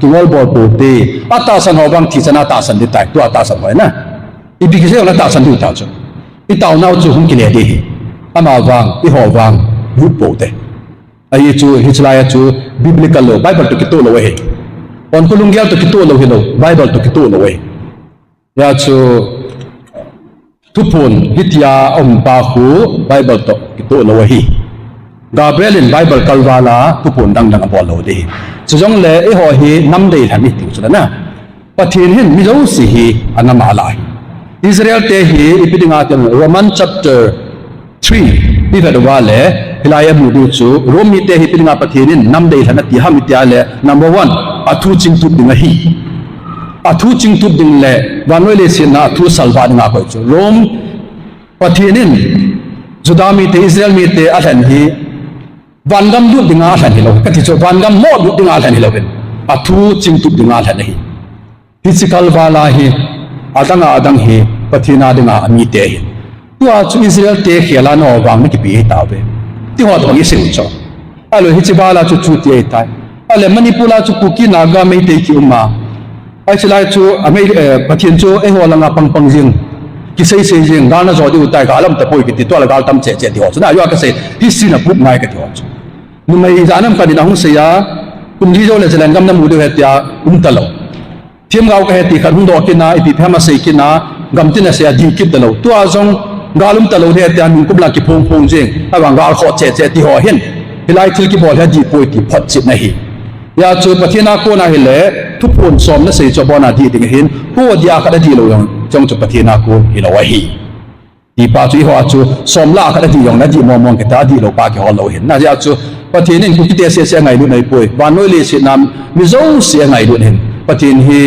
Kingol bol ponte. Atahsan ho vang thi chan a tahsan ding tai. Tua tahsan ho na. Ipi kisei jong natahsan diu ta chu. Itaonau chu hung kile ding ahi. Amavang, eiho vang, lut ponte. Ajeh chu, hiche lai a chu, biblical lou, Bible toh kitoh lou ahi. Onkho lunggel toh kitoh lou hilou, Bible toh kitoh lou ahi. Hia chu, thuphon, hitia aum pa khu, Bible toh kitoh lou ahi. Gabriel in Bible kalval a, thuphon dang dang abol lou ding ahi. Chujongle, eiho hi, nam deilhen itiu chu na. Pathen hin mi jouse hi anam a alah ahi. Israel te hi ipi dinga ti Roman chapter three ivet uva le, hilai a imu diu chu, Rome mite hi ipi dinga Pathen in nam deilhen ati ham iti a le, number one, athu chingtup ding ahi. Athu chingtup ding le, vannoi leiset a athu salvah dinga akoi chu. Rome Pathen in Juda mite, Israel mite alhen hi, vangam lut dinga alhen hilou, kati chu vangam moh lut dinga alhen hilou in, athu chingtup dinga alhen ahi. Hiche kalval a hi, adang a adang hi, Pathen a dinga amite ahi. Tua chu Israel te khel a nao vang nakipe ahi tauve. Tiho tobang isei u chu. Ahilou hiche val a chu chuti ahitai. Ahile Manipur a chu Kuki Naga Meitei kium a. Hiche lai chu, a Mei-, eh, Pathen chu eiho langa pang pang jing. Kisei sei jing, gal najo diu tai, gal aum tapoi kiti, tua la gal tam cheh cheh ti ho chu. Na, ajeh a kasei, history na proof ngai kati ho chu. Numei ijat ham khat in ahung sei a, kum li jou le Zalengam namu diu ahi tia, um talou. Themgao kahi ti khat hung doh kit a, ipi ipi ham asei kit a, gamtin asei a, dih kit talou. Tua jong, gal um talou ahi tia, ningkum lang kiphong phong jing, ahivang gal khoh cheh cheh ti ho hin. Hilai thil kibol hi adih poi ti photchetna ahi. Hia chu Pathen a kon ahile, thuphon som nasei chu abon a dih ding ahin, koi dia khat adih lou jong, jong chu Pathen a kon hilou ahi. Tipa chu eiho a chu som lah a khat adih jongle adih mong mong kiti a, adih lou pa kihol lou ahin. Hijeh a chu Pathen in Kukite seh seh angailutna ahipoi. Vannoi leiset a mi jouse angailut ahin. Pathen hi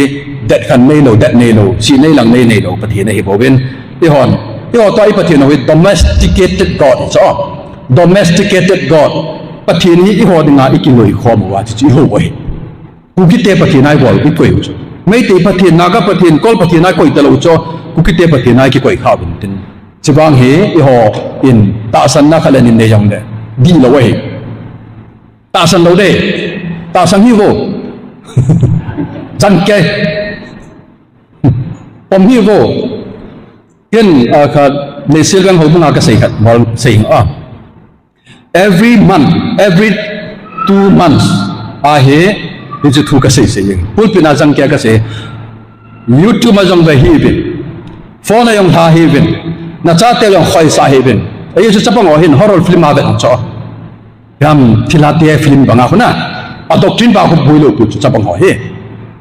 det khan neilou, det neilou, sih neilang nei neilou Pathen ahibouvin. Eihon, eiho toh i Pathen u hi domesticated God chu. Domesticated God. Pathen hi eiho dinga ikiloikhom uva chu, chu eiho u ahi. Kukite Pathen a ibol, ikoi u chu. Meitei Pathen, Naga Pathen, Kol Pathen a ikoi talou chu, Kukite Pathen a ikikoi kha uvin tin. Chuvang hi, eiho in tahsanna khat le ni nei jongle, Dihlou ahi. Tahsan lou ding. Tahsan hih vo. Chang kei. Pom hih vo. Ken, ah, khat, Leiset Veng Houbung a kasei khat, bol sei a. Every month, every two months, ahi, hiche thu kasei sei. Pulpit a chang kei a kasei. YouTube a jong ve hih uvin. Phone a jong lha hih uvin. Nachate jong khoisah hih uvin. Ajeh chu chapang ho hin horror film a vet chu. Ram thilha te film banga khu na. A doctrine banga khu boilou pu chu chapang ho hi.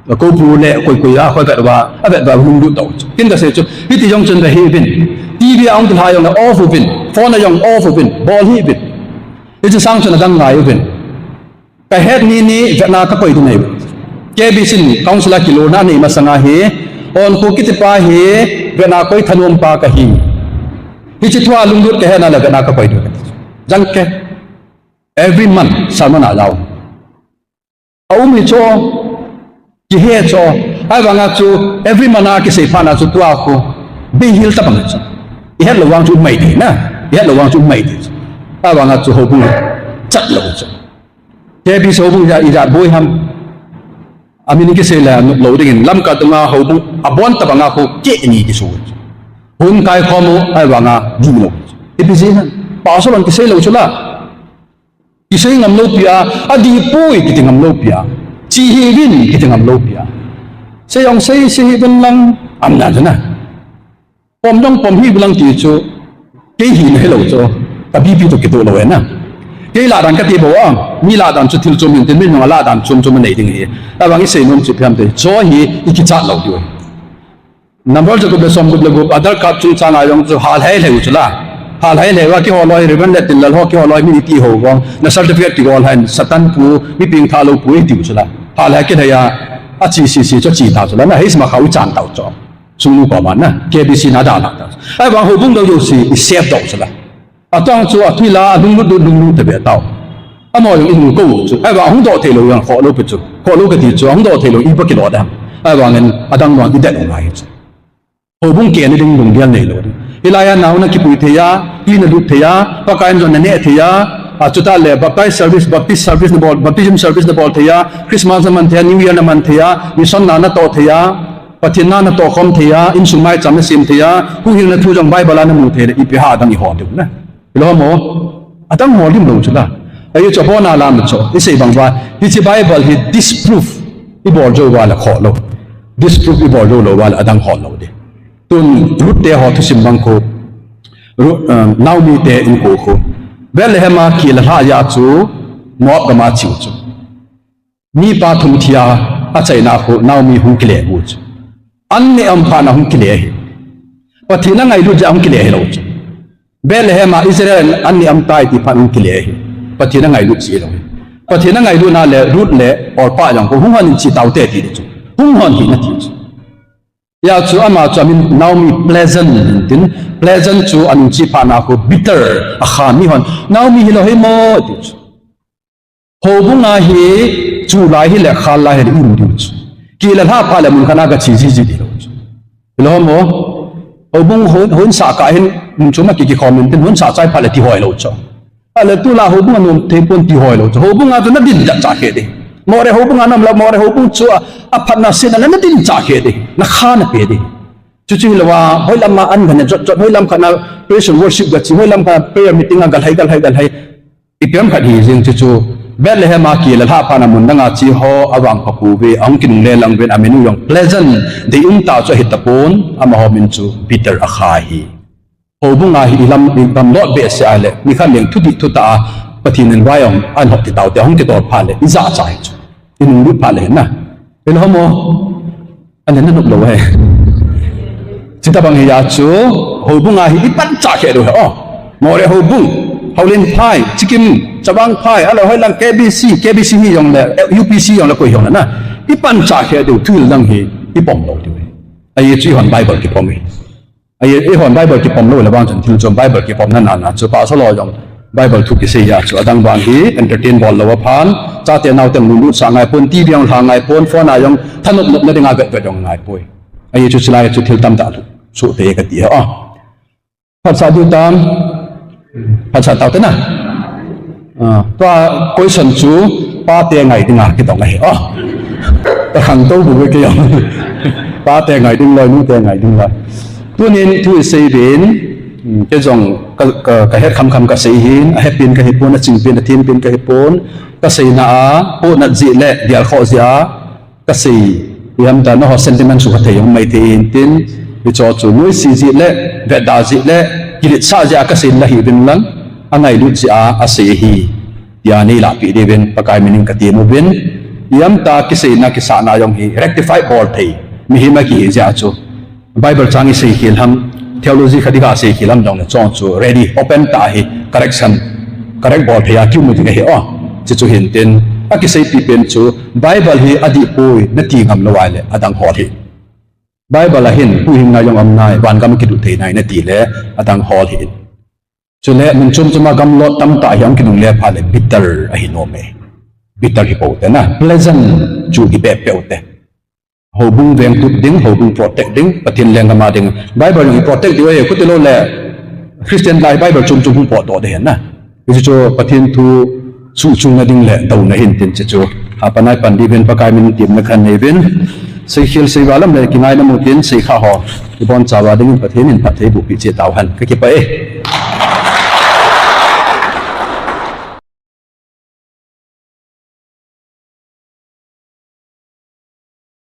Ko pu le koi koi a, koi vet uva, avet uva lunglut tau chu. Ken kasei chu, hiti jong chun ve hih uvin. TV a hung thilha jong le off uvin. Phone a jong off uvin. Bol hih uvin. Hiche sang chun adang ngai uvin. Kahet ni ni vetna kakoi ding ahi. KBC in council a kilona nei masanga hi. Onkho kitipa hi vetna koi thanom pa kahi. Hiche thua lunglut kahetna le vetna kakoi ding. Chang kei. Every month, sermon a jao. Aum hi chu, kihe chu, ahivanga chu, every month a kisei phat na chu tua khu, beihel tabang chu. Ihet lou vang chu um mai ding na, ihet lou vang chu um mai ding chu. Ahivanga chu houbung chat lou chu. KBC houbung ja ija boi ham. Amin kisei le nop lou dingin, Lamka dunga houbung abon tabanga khu keh ni kisu. Hun kaikhom u, ahivanga dihlou. Ipi jeh ham, pastor hon kisei lou chu la. Kisei ngam lou pi a, adih poi kiti ngam lou pi a. Che hih uvin kiti ngam lou pi a. Sei jong sei, sei hih uvin lang, aum na chu na. Pom jong pom hih uvin lang ti chu, kei hina hilou chu, ka BP toh kitoh lou ahi na. Kei lah dan kati bou a, mi lah dan chu thil chom hin tin, mi jong a lah dan chom chom anei ding ahi. Ahivang isei nom chu ipi ham ti, cho hi ikichat lou diu ahi. Number jagup le somgup le gup, Aadhaar card chungchang a jong chu hal hei lheh u chu la. Hal hei lheh uva kihol loi, Reverend le Tillal ho kihol loi, mi iti ho vang, na certificate kigol hen, Satan pu, mi pengthah lou pu iti u chu la. Hal hei kilhei a, ache sese chu ache ta chu la, na hei sma kha u chan tau chu. Sungnu koma na, KBC na dalha ta chu. Ahivang houbung dang jouse, i save doh chu la. Atong chu athui la, alunglut, lunglut te be tau. Amaho jong inung kou chu. Ahivang ahung doh thei lou jong khoh lou pi chu. Khoh lou kati chu, ahung doh thei lou, ipa kilo dam. Ahivangin adang vang idet u ngai chu. Houbung keh ni ding lunggel nei lou. Hilai a nao nakipui thei a, tui nalut thei a, Pakai in jong naneh thei a, a chuti le baptize service, Baptist service nabol, baptism service nabol thei a, Christmas naman thei a, New Year naman thei a, mission na natoh thei a, Pathen na natoh khom thei a, insung maicham nasem thei a, huhhingna thu jong Bible a namu thei le, ipi ham adang ihol diu na. Hilou mo, adang hol dim lou chu la. Ahi chu abon a lam chu, isei bang uva, hiche Bible hi disprove ibol jou uva le khoh lou. Disprove ibol jou lou uva le adang hol lou ding. Tun Ruth te ho thusim bang khu, Ru-, um, Naomi te insung khu. Bethlehem a keh le lha a chu, Moab gam a che u chu. Mipa thum thi a, achaina khu Naomi hung kile u chu. An neh um phat na hung kile hi. Pathen angailut jeh a hung kile hilou chu. Bethlehem a Israel in an neh um tai ti phat hung kile hi. Pathen angailut jeh hilou hi. Pathen angailutna le Ruth le Orpah jong khu hung hon in che tau te ti chu. Hung hon hih in ati chu. Hijeh chun ama chu amin Naomi pleasant tin, pleasant chu anung che phat na khu bitter, akha mi hon. Naomi hilou hi mo ti chu. Houbung a hi, chu lai hi le khal lai hi le i um diu chu. Keh le lha phat le mun khat na gache jiji ding lou chu. Hilou mo. Houbung hon, hon sah kah hin, mun chu ma ki kikhom in tin hon sah chai phat le ti hoi lou chu. Ahile tulai houbung a nom thei pon ti hoi lou chu. Houbung a chu nadin jat cha khe ding. Moreh houbung a na um le, Moreh houbung chu a, aphatna setna nadin cha khe ding. Nakha nape ding. Chuchu hilou a, hoilam a an gane jot jot, hoilam khat na praise and worship gache, hoilam khat na prayer meeting a galhai, galhai, galhai. Ipi ham khat hijeng chu chu, Bethlehem a keh le lha phat na mun dang a che ho, avangpha pouve, ahung kinungle lang uvin, amin u jong pleasant, deium tah chu ahi tapon, amaho min chu bitter akha hi. Houbung a hi ilam, ilam lot behseh a le, nikhat leng thudih thutah a, Pathen in vai ahung, ahin hop ti tau te, ahung kitol phat le, ijah cha hi chu. Inunglut phat le hin na. Hilou mo. Ahile nanop lou ahi. Chuti bang hijeh chun, houbung a hi ipanchah khe diu ahi. O, Moreh houbung, Haulenphai, Chikim, Chavangphai, ahile hoilang KBC, KBC hijong le, UPC hijong le koi hijong le na. Ipanchah khe diu, thil dang hi, ipom lou diu ahi. Ajeh chu eihon Bible kipom ahi. Ajeh, eihon Bible kipom lou le vang chun thil chom Bible kipomna na na chu pastor ho jong Bible thu kisei a chu adang vang hi entertain bol lou aphan, chate naote lunglut sah ngai pon, TV jong lha ngai pon, phone a jong thanop nopna dinga vet vet jong ngai poi. Ajeh chu chulai chu thil tamtah thu soh te kati ahi. Phatsah diu tam. Phatsah tau te na. Ah, tua question chu pate ngai dinga kidong ahi. Oh. Ka khangtou bu ke jong. Pate ngai ding loi, nute ngai ding loi. Tunin thu isei uvin, hmm, kei jong ka, ka, ka het khamkham kasei hin, ahepin kahipon, achingpin, athenpin kahipon, kaseina a, pohnat jeh le, dialkhoh jeh a, kasei, ihamta nangho sentiment sukha thei jong mai thei hin tin, hicho chu noise jeh le, vetda jeh le, kiletsah jeh a kasei la hiuvin lang, angailut jeh a asei ahi, tia neilahpeh diuvin Pakai minin katem uvin, ihamta kiseina kisahna jong hi rectify bol thei, mihem akihi jeh a chu. Bible chang isei khel ham, theology khat iga sei khel ham jongle chong chu ready, open tah hi, correction, correct bol thei a kium ding ahi o. Chuchu hintin, akiseipi pen chu, Bible hi adih poi nati ngam lou ahile adang hol hih. Bible a hin huhhingna jong um nai, vangam kilut thei nai nati le adang hol hih. Chule mun chom chom a gamlot tamtah hi ahung kinungle phat le bitter ahi nom e. Bitter hi pou te na, pleasant chu hi beh peu te. Houbung vengtut ding, houbung protect ding, Pathen lenggam a ding. Bible jong i protect diu ahi, chuti lou le Christian lai Bible chom chom hung potdoh ding ahi na. Hichu chu Pathen thu suhchunna ding le douna hintin chuchu. Hapan a ipan diuvin Pakai minin temna kahin nei uvin. Seikhel seival lam le kingaina mun tin seikha ho ibonchauva dingin Pathen in phatthei bohpeh cheh tauhen. Kakipah e.